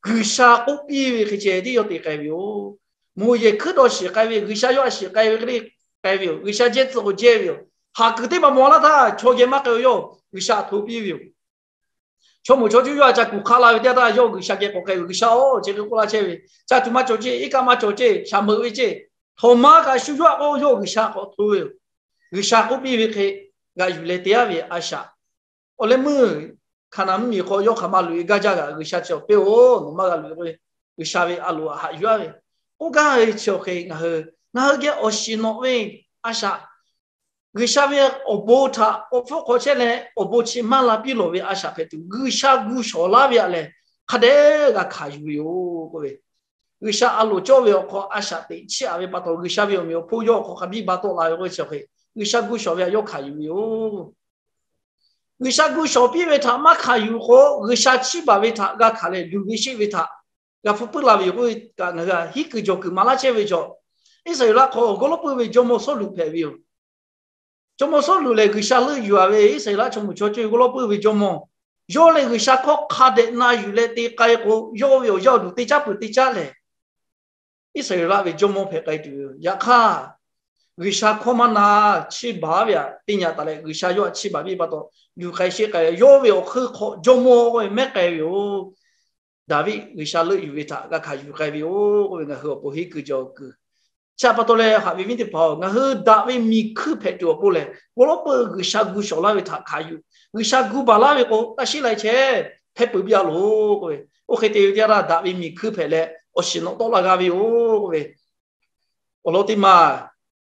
G'uiˬsha k'oˆ piˇ ve hk'e ceh tiˉ yawˇ te k'ai ve yoˬ. Moˬ yehˬ hkuiˉ dawˇ shiˍ k'ai ve, G'uiˬsha yawˇ htaꞈ shiˍ k'ai ve hk'e le k'ai ve yoˬ. G'uiˬsha jehˇ tcuh k'o jehˇ ve yoˬ. Haˍ kuiˬ teˇ maˬ mawˬ laˇ htaˇ chaw geh maˇ k'ai-o, yawˇ G'uiˬsha htaꞈ hto piˇ ve yoˬ. Chaw moˍ chaw cuˇ yawˇ htaꞈ ca kuˬ hk'aˆ la ve teˇ yanˇ htaˇ yawˇ G'uiˬsha geh k'awꞈ k'ai ve, G'uiˬsha-oˬ, chi hk'e k'oˆ laˇ chehˇ ve, ca tuˬ maˇ cawˬ ceˇ, iˉ kaˆ maˇ cawˬ ceˇ, shaˍ meuꞈ ve ceˇ, htawnˍ maˇ kaꞈ shu yawˇ htaꞈ k'o yawˇ G'uiˬsha k'awꞈ hto ve yoˬ. G'uiˬsha k'oˆ piˇ ve hk'e g'aꞈ yuˬ leh te-a ve a shaꞈ. Awˬ leh meuˇ Hkaˍnanˍ mvuhˇmiˬ hk'aw yawˇ hk'aˬ ma loꞈ e gaˇ jaˇ kaꞈ, G'uiˬsha chi awˬ pehˇ-oˬ, nawˬ maˇ g'a loꞈ e k'oˆ ve, G'uiˬsha ve a loˍ htaꞈ haꞈ yuˬ-a ve. K'oˆ gaˇ ve chi awˬ hk'e ngaˬ hui, ngaˬ hui geh awˬ shiˍ nawꞈ ve a shaꞈ, G'uiˬsha ve awˬ bon htaꞈ k'awꞈ hpfuhˆ hk'awꞈ chehˇ leh awˬ bon chi maˇ la piˇ lawˬ ve a shaꞈ hpehꞈ tuˬ, G'uiˬsha gu shawˍ laˇ ve htaꞈ lehˬ hk'a dehꞈ g'a hkanˍ yuˬ ve yoˬ k'oˆ ve. G'uiˬsha a loˍ cawˇ ve awˬ hk'aw a shaꞈ teꞈ chiˇ aꞈ ve pa taw, G'uiˬsha ve awˬ meꞈ awˬ hponˇ yawˇ awˬ hk'aw hk'a biˇ ba tawˆ la ve k'oˆ ve chi awˬ hk'e, G'uiˬsha gu shawˍ ve htaꞈ yawˇ hkanˍ yuˬ ve yoˬ. G'uiˬsha gu shawˍ piˇ ve htaꞈ maˇ hkanˍ yuˬ k'o, G'uiˬsha chiˇ baˬ ve htaꞈ g'a hkanˍ leh, luˬ ve sheˆ ve htaꞈ g'a hpfuhˇ puiˉ la ve yoˬ k'oˆ ve kaꞈ, ngaˬ hui htaꞈ hiˉ kuiˬ jawˬ kuiˬ maˍ laˇ chehˇ ve chaw, Iˉsaˍreˍlaˆ hk'aw awˬ gawˇ lawˉ puiˇ ve jawˇmawˇ Sawˉluꞈ hpehꞈ ve yoˬ. Jawˇmawˇ Sawˉluꞈ lehˬ, G'uiˬsha leuˆ yuˬ-a ve Iˉsaˍreˍlaˆ chaw moˍ chaw cuˇ ve gawˇ lawˉ puiˇ ve jawˇmawˇ, yawˇ lehˬ G'uiˬsha hkawˇ hk'a dehꞈ na yuˬ leh te k'ai k'o, yawˇ ve awˬ yaˇ awˬ duˬ teˇ caˉ peuˬ teˇ caˉ lehˬ, Iˉsaˍreˍlaˆ ve jawˇmawˇ hpehꞈ k'ai tuˬ ve yoˬ. Yaꞈ hk'aˇ, G'uiˬsha hkawˇ maˇ na, chiˇ baˬ ve htaꞈ teˇ nyi taˍ leh, G'uiˬsha yawˇ htaꞈ chiˇ baˬ piˇ ve pa taw, luˬ k'ai sheˆ k'ai, yawˇ ve awˬ hk'eun hk'aw jawˇmawˇ k'oˆ ve mehˉ k'ai ve yoˬ. Daˍviˆ G'uiˬsha leuˆ yuˬ ve htaꞈ g'a hkanˍ yuˬ k'ai ve yoˬ k'oˆ ve ngaˬ hui awˬ pon hiˉ kuiˬ jawˬ kuiˬ. Chi pa taw leh, haꞈ ve viˉ teˇ hpaˍ-oˬ, ngaˬ hui daꞈ ve miˬ hkuiˇ hpehꞈ tuˬ awˬ pon lehˬ, gawˇ lawˉ puiˇ G'uiˬsha gu shawˍ laˇ ve htaꞈ hkanˍ yuˬ. G'uiˬsha gu baˬ laˇ ve k'o, taˇ shiˉ lai chehˇ hpehˇ peuˬ piˇ-a loˬ k'oˆ ve. Oˇ hk'e te ve teˇ yanˇ htaˇ, daꞈ ve miˬ hkuiˇ hpehꞈ leh awˬ shiˍ nawꞈ tawˆ la g'a ve yoˬ k'oˆ ve awˬ lawn teˇ maˬ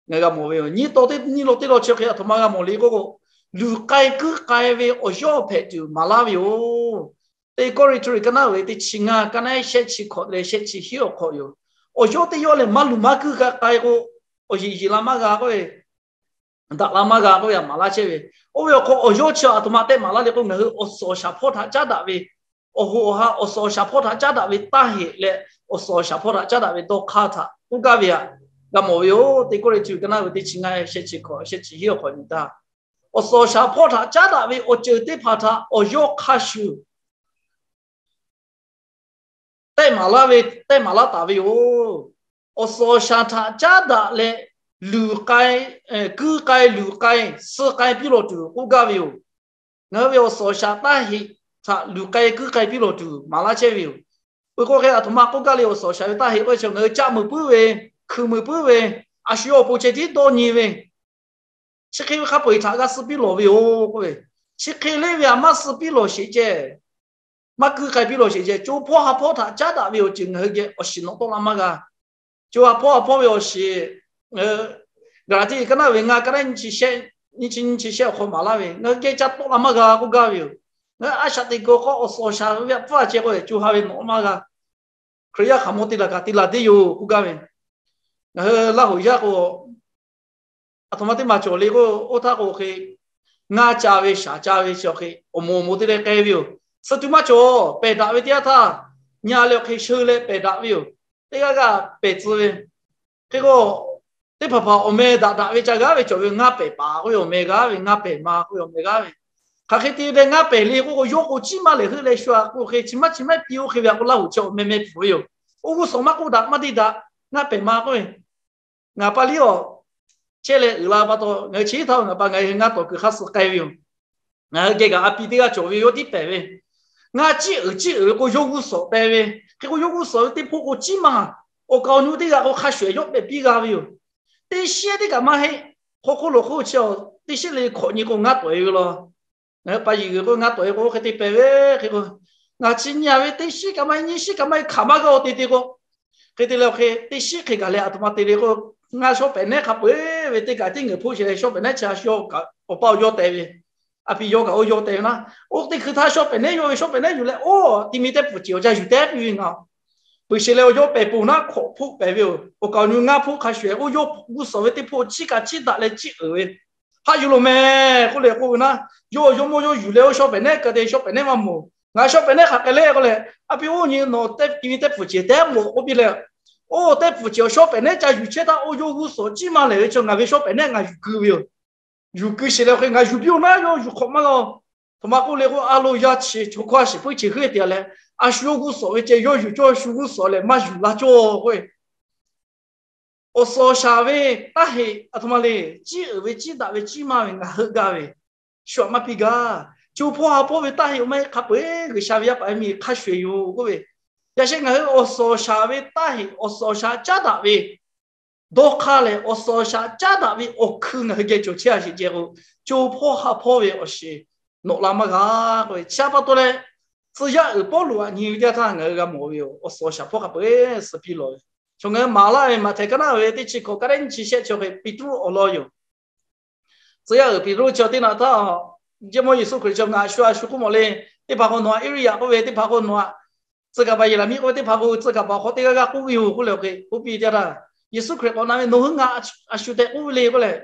ngaˬ g'a mawˬ ve yoˬ. Nyiˇ taw teˇ nyiˇ law teˇ law chi hk'e a htoꞈ ma g'a mawˬ le k'oˆ k'o, luˬ k'ai kuiˉ k'ai ve awˬ yawˇ hpehꞈ tuˬ maˍ laˇ ve yoˬ. Teˇ Kawˇrenˍhtuˆ liꞈ ka naˉ uiˍ ve teˇ chi ngaˇ, ka naˉ shehˆ chi hkawꞈ leh shehˆ chi hiˉ awˬ hk'aw yoˬ. Awˬ yawˇ teˇ yawˇ lehˬ, maˇ luˬ maˇ kuiˇ g'a k'ai k'o, awˬ yeˬ yeˬ la maˇ g'a k'oˆ ve, daꞈ la maˇ g'a k'oˆ ve htaꞈ maˍ laˇ chehˇ ve. Oˇ ve awˬ hk'aw awˬ yawˇ chi a htoꞈ ma tehꞈ maˍ laˇ le k'o, ngaˬ hui awˬ suhˍ awˬ shaˍ hpawˇ htaꞈ caˉ daꞈ ve, awˬ hoꞈ awˬ ha awˬ suhˍ awˬ shaˍ hpawˇ htaꞈ caˉ daꞈ ve taˇ heꞈ leh, awˬ suhˍ awˬ shaˍ hpawˇ htaꞈ caˉ daꞈ ve dawˇ hk'aˇ htaꞈ k'oˆ gaˇ ve htaꞈ g'a mawˬ ve yoˬ. Teˇ Kawˇrenˍhtuˆ liꞈ ka naˉ uiˍ ve teˇ chi ngaˇ, shehˆ chi hkawꞈ, shehˆ chi hiˉ awˬ hk'aw nyi taˇ awˬ suhˍ awˬ shaˍ hpawˇ htaꞈ caˉ daꞈ ve awˬ ceuˬ teˇ hpaˍ htaꞈ awˬ yawˇ hk'a shuˍ tehˆ maˍ laˇ ve, tehˆ maˍ laˇ taˍ ve yoˬ. Awˬ suhˍ awˬ shaˍ htaꞈ caˉ daꞈ leh, luˬ k'ai, kuiˉ k'ai, luˬ k'ai, suh k'ai piˇ lawˬ tuˬ k'oˆ gaˇ ve yoˬ. Ngaˬ hui ve awˬ suhˍ awˬ shaˍ taˇ heꞈ htaꞈ luˬ k'ai kuiˉ k'ai piˇ lawˬ tuˬ maˍ laˇ chehˇ ve yoˬ. Peuˬ k'o hk'e, aˬ htoꞈ ma k'oˆ gaˇ le, awˬ suhˍ awˬ shaˍ ve taˇ heꞈ k'oˆ ve chi ngaˬ hui caˆ meuˍ puiˉ ve, hkui meuˍ puiˉ ve, a shu yawˇ awˬ pon ceh tiˉ dawˇ nyi ve, chi hk'e ve hk'a peu-eˬ htaꞈ g'a suh piˇ lawˬ ve yoˬ k'oˆ ve, chi hk'e le ve aꞈ maˇ suh piˇ lawˬ sheˍ ceh, maˇ kuiˉ k'ai piˇ lawˬ sheˍ ceh, co hpawˇ ha hpawˇ htaꞈ caˉ daꞈ ve awˬ ceuˬ ngaˬ hui geh awˬ shiˍ nawꞈ tawˆ la maˇ g'a. Co ha hpawˇ ha hpawˇ ve awˬ shiˍ, Gaˍlaˍtiˆ ka naˉ ve ngaˇ ka naˉ nyi chi shehˆ awˬ hk'aw maˍ laˇ ve, ngaˬ hui geh ca tawˆ la maˇ g'a k'oˆ gaˇ ve yoˬ. Ngaˬ hui a shaꞈ teꞈ kuiˬ awˬ hk'aw awˬ suhˍ awˬ shaˍ ve hpfuhˇ a ceh k'o, co ha ve nawꞈ maˇ g'a. Hkriꞈ yaˇ hk'aˬ mawˇ te laˬ kaꞈ te laˬ deˇ yoˬ k'oˆ gaˇ ve. Ngaˬ hui Laˇ huˍ yaˇ k'o, aˬ htoꞈ ma teˇ maˬ cawˬ le k'o, oˇ htaˇ k'o hk'e, ngaˇ ca ve shaˍ ca ve chi awˬ hk'e awˬ moˍ awˬ moˍ te leh k'ai ve yoˬ. Suh tuˬ maˇ cawˬ, pehˬ daꞈ ve teˇ yanˇ htaˇ, nyi a leh awˬ hk'e sheu leh pehˬ daꞈ ve yoˬ. Teˇ g'aˇ g'aˇ pehˬ tcuh ve, hk'e k'o, teˇ hpaˍ hpaˍ awˬ meh daꞈ daꞈ ve ca g'aˇ ve cawˬ ve, ngaˇ pehˬ paˍ k'oˆ ve awˬ meh g'aˇ ve, ngaˇ pehˬ ma k'oˆ ve awˬ meh g'aˇ ve. Hk'aˬ hk'e te leh ngaˇ pehˬ le k'oˆ k'o, yawˇ k'o ciˉ maˇ lehˬ heuˆ leh shu aꞈ k'o hk'e, chi maˇ chi maˇ piˇ oˇ hk'e ve aꞈ k'o, Laˇ huˍ chi awˬ meh meh pfuhˍ ve yoˬ. Oˇ g'uˇ suhˍ maˇ k'oˆ daꞈ maˇ te daꞈ, ngaˇ pehˬ ma k'oˆ ve, ngaˬ pa liˇ awˬ chehˇ leh uiˍ la pa taw, ngaˬ hui chi htaˇ ngaˬ pa ngaˬ hui ngaˇ tawˍ kuiˬ hk'a suh k'ai ve yoˬ. Ngaˬ hui geh kaꞈ a pi teˇ g'aˇ cawˬ ve, yawˇ tiˉ pehˬ ve. Ngaˇ ciˉ uiˍ ciˉ uiˍ ve k'o, yawˇ g'uˇ suhˍ te ve. Hk'e k'o, yawˇ g'uˇ suhˍ ve teˇ hpoˆ k'o ciˉ maˇ, awˬ kaˍ awˬ nu teˇ g'aˇ k'o hk'a shuˍ yawˇ pehˬ piˇ g'a ve yoˬ. Teˇ shiˉ teˇ kaꞈ maˇ heˆ. Hk'aw hk'oˆ lo hk'oˆ chi teˇ shiˉ le hkawꞈ nyi k'o ngaˇ tawˍ e ve law. Ngaˬ hui pa yiˍ g'uiˬ k'o ngaˇ tawˍ e k'o, oˇ hk'e te pehˬ ve, hk'e k'o, ngaˬ chi nyi a ve teˇ shiˉ kaꞈ maˇ heˆ, nyiˇ shiˉ kaꞈ maˇ heˆ, hk'aˬ maˇ g'a oˬ te te k'o, hk'e te leh hk'e teˇ shiˉ hk'e gaˬ leh aˬ htoꞈ ma te le k'o, ngaˇ shawˉ pehˍ nehˉ hk'a peu-eˬ ve teˇ kaꞈ tiˉ ngaˬ hpoˆ sheˍ leh shawˉ pehˍ nehˉ chi a shu awˬ pa awˬ yawˇ te ve, a pi yawˇ kaꞈ oˇ yawˇ te ve naˉ, oˇ teˇ hkui htaˇ shawˉ pehˍ nehˉ yawˇ ve shawˉ pehˍ nehˉ yuˬ leh, oˇ ti mi teˇ pfuhˍ ceˬ awˬ ca yuˬ tehˉ piˇ ve ngaˬ peuˬ sheˍ leh awˬ yawˇ pehˬ poˬ naˉ hkawꞈ hpoˆ pehˬ ve yoˬ. Awˬ kaˍ awˬ nu ngaˇ hpoˆ hk'a shuˍ, oˇ yawˇ g'uˇ suhˍ ve teˇ hpoˆ ciˉ kaꞈ ciˉ daꞈ leh ciˉ uiˍ ve, haˆ yuˬ loˬ mehˍ k'oˆ leh k'oˆ ve naˉ, yawˇ awˬ yawˇ mawˇ yawˇ yuˬ leh oˇ shawˉ pehˍ nehˉ ka te shawˉ pehˍ nehˉ maˇ mawˬ. Ngaˬ shawˉ pehˍ nehˉ hk'aˬ k'ai le k'oˆ leh, a pi oˇ nyi nawˬ teˇ ti mi teˇ pfuhˍ ceˬ tehˉ mawˬ k'oˆ piˇ leh, oˇ teˇ pfuhˍ ceˬ awˬ shawˉ pehˍ nehˉ ca yuˬ chehˇ htaˇ, oˇ yawˇ g'uˇ suhˍ ciˉ maˇ lehˬ ve chi ngaˬ ve shawˉ pehˍ nehˉ ngaˬ yuˬ keu ve yoˬ. Yuˬ keu sheˍ leh hk'e ngaˬ yuˬ piˇ oˬ naˉ, yawˇ yuˬ hk'awꞈ maˇ g'a. Htoꞈ ma k'oˆ le k'o, a lo yaˇ chi chaw hkawˇ a shiˍ puiˉ chi heuˆ te a leh, a shu yawˇ g'uˇ suhˍ ve ceh yawˇ yuˬ cawˇ, a shu g'uˇ suhˍ lehˬ maˇ yuˬ la cawˇ k'oˆ ve. Awˬ suhˍ awˬ shaˍ ve taˇ heꞈ aˬ htoꞈ ma le, ciˉ uiˍ ve ciˉ daꞈ ve ciˉ maˇ ve ngaˬ heuˆ gaˇ ve, shu aꞈ maˇ piˇ gaˇ. Co hpawˇ ha hpawˇ ve taˇ heꞈ oˇ maˇ heˆ, hk'a peu-eˬ G'uiˬsha ve yaˇ paˍ yaˇ miˇ hk'a shuˍ yoˬ k'oˆ ve. Yaꞈ sheh ngaˬ hui awˬ suhˍ awˬ shaˍ ve taˇ heꞈ, awˬ suhˍ awˬ shaˍ caˉ daꞈ ve dawˇ hk'aˇ lehˬ, awˬ suhˍ awˬ shaˍ caˉ daꞈ ve awˬ hkui ngaˬ hui geh cawˬ chehˇ a sheˍ ceh k'o, co hpawˇ ha hpawˇ ve awˬ shiˍ nawꞈ la maˇ g'a k'oˆ ve. Chi pa taw leh, tcuh yaˇ uiˍ Pawˇluꞈ aꞈ nyi ve teˇ yanˇ htaˇ ngaˬ hui g'a mawˬ ve yoˬ. Awˬ suhˍ awˬ shaˍ hpawˇ hk'a peu-eˬ suh piˇ lawˬ ve, chaw ngaˬ hui maˍ laˇ ve Maꞈhtehˍ ka naˉ ve teˇ chi hkawꞈ ka naˉ nyi chi shehˆ chaw hk'e Peˍtruˆ awˬ lawn yoˬ. Tcuh yaˇ uiˍ Peˍtruˆ chi teˇ naꞈ htaˇ, Jawˇmawˇ Yeˍsuˆ Hkriꞈ chi ngaˬ shu a shu k'oˆ mawˬ le. Teˇ hpaˍ k'o nawˬ aꞈ Eˇliˇyaꞈ k'oˆ ve, teˇ hpaˍ k'o nawˬ aꞈ tcuh kaˍ paˍ Yeˍraˍmiˆ k'oˆ ve, teˇ hpaˍ k'o tcuh kaˍ paˍ hk'aw teˇ g'aˇ g'aˇ k'oˆ ve yoˬ k'oˆ leh, hk'e k'oˆ piˇ teˇ yanˇ htaˇ, Yeˍsuˆ Hkriꞈ k'awꞈ na ve, Nawˬ hui ngaˬ a shu tehꞈ k'oˆ ve le k'oˆ leh,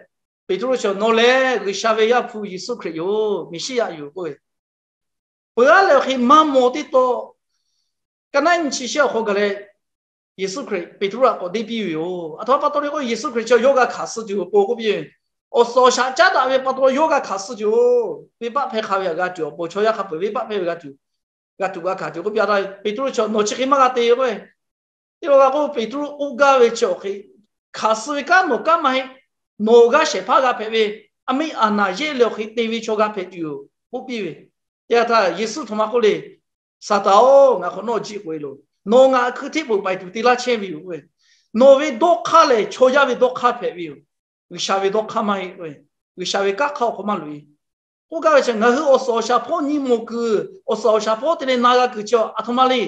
Peˍtruˆ chi nawˬ lehˬ G'uiˬsha ve Yaˇ hpu Yeˍsuˆ Hkriꞈ yoˬ, Meˍsiˉyaꞈ yoˬ k'oˆ ve. Peuˬ aˉ leh awˬ hk'e maˇ mawˬ teˇ taw, ka naˉ nyi chi shehˆ awˬ hk'aw gaˬ leh, Yeˍsuˆ Hkriꞈ Peˍtruˆ aꞈ k'awꞈ deˇ piˇ ve yoˬ. Aˬ htoꞈ ma pa taw le k'o, Yeˍsuˆ Hkriꞈ chi yawˇ g'a hkanˍ suh tuˬ awˬ pon k'oˆ piˇ ve, awˬ suhˍ awˬ shaˍ caˉ daꞈ ve pa taw yawˇ g'a hkanˍ suh tuˬ yoˬ. Venˇbaˆ hpehˇ hk'a ve htaꞈ g'a tuˬ awˬ pon, chaw yaˇ hk'a peu-eˬ venˇbaˆ hpehˇ ve g'a tuˬ, g'a tuˬ g'a hkanˍ tuˬ k'oˆ piˇ a. Peˍtruˆ chi nawˬ chi hk'e maˇ g'a te k'oˆ ve, teˇ g'aˇ k'o Peˍtruˆ k'oˆ gaˇ ve chi awˬ hk'e, hkanˍ suh ve kanˉ nawˬ kanˉ maˇ heˆ. Nawˬ g'aˇ shehˍ hpaˇ g'a hpehꞈ ve, a miˇ a naˍ yehˇ leh awˬ hk'e te ve chaw g'a hpehꞈ tuˬ yoˬ k'oˆ piˇ ve. Teˇ yanˇ htaˇ Yeˍsuˆ htoꞈ ma k'oˆ le, Saˍtanˍ-oˬ, ngaˬ hk'awꞈ nawˉ jiˆ k'oꞈ e loˬ. Nawˬ ngaˬ hkui hteˇ peuˬ paiˍ tuˬ te laˇ chehˇ ve yoˬ k'oˆ ve. Nawˬ ve dawˇ hk'aˇ lehˬ chaw yaˇ ve dawˇ hk'aˇ hpehꞈ ve yoˬ. G'uiˬsha ve dawˇ hk'aˇ maˇ heˆ k'oˆ ve. G'uiˬsha ve kanˉ hk'aˇ awˬ hk'aw maˇ loꞈ e k'oˆ gaˇ ve chi, ngaˬ hui awˬ suhˍ awˬ shaˍ hpawˇ nyi mawˬ kuiˬ, awˬ suhˍ awˬ shaˍ hpawˇ te leh na g'a kuiˬ chi aˬ htoꞈ ma le.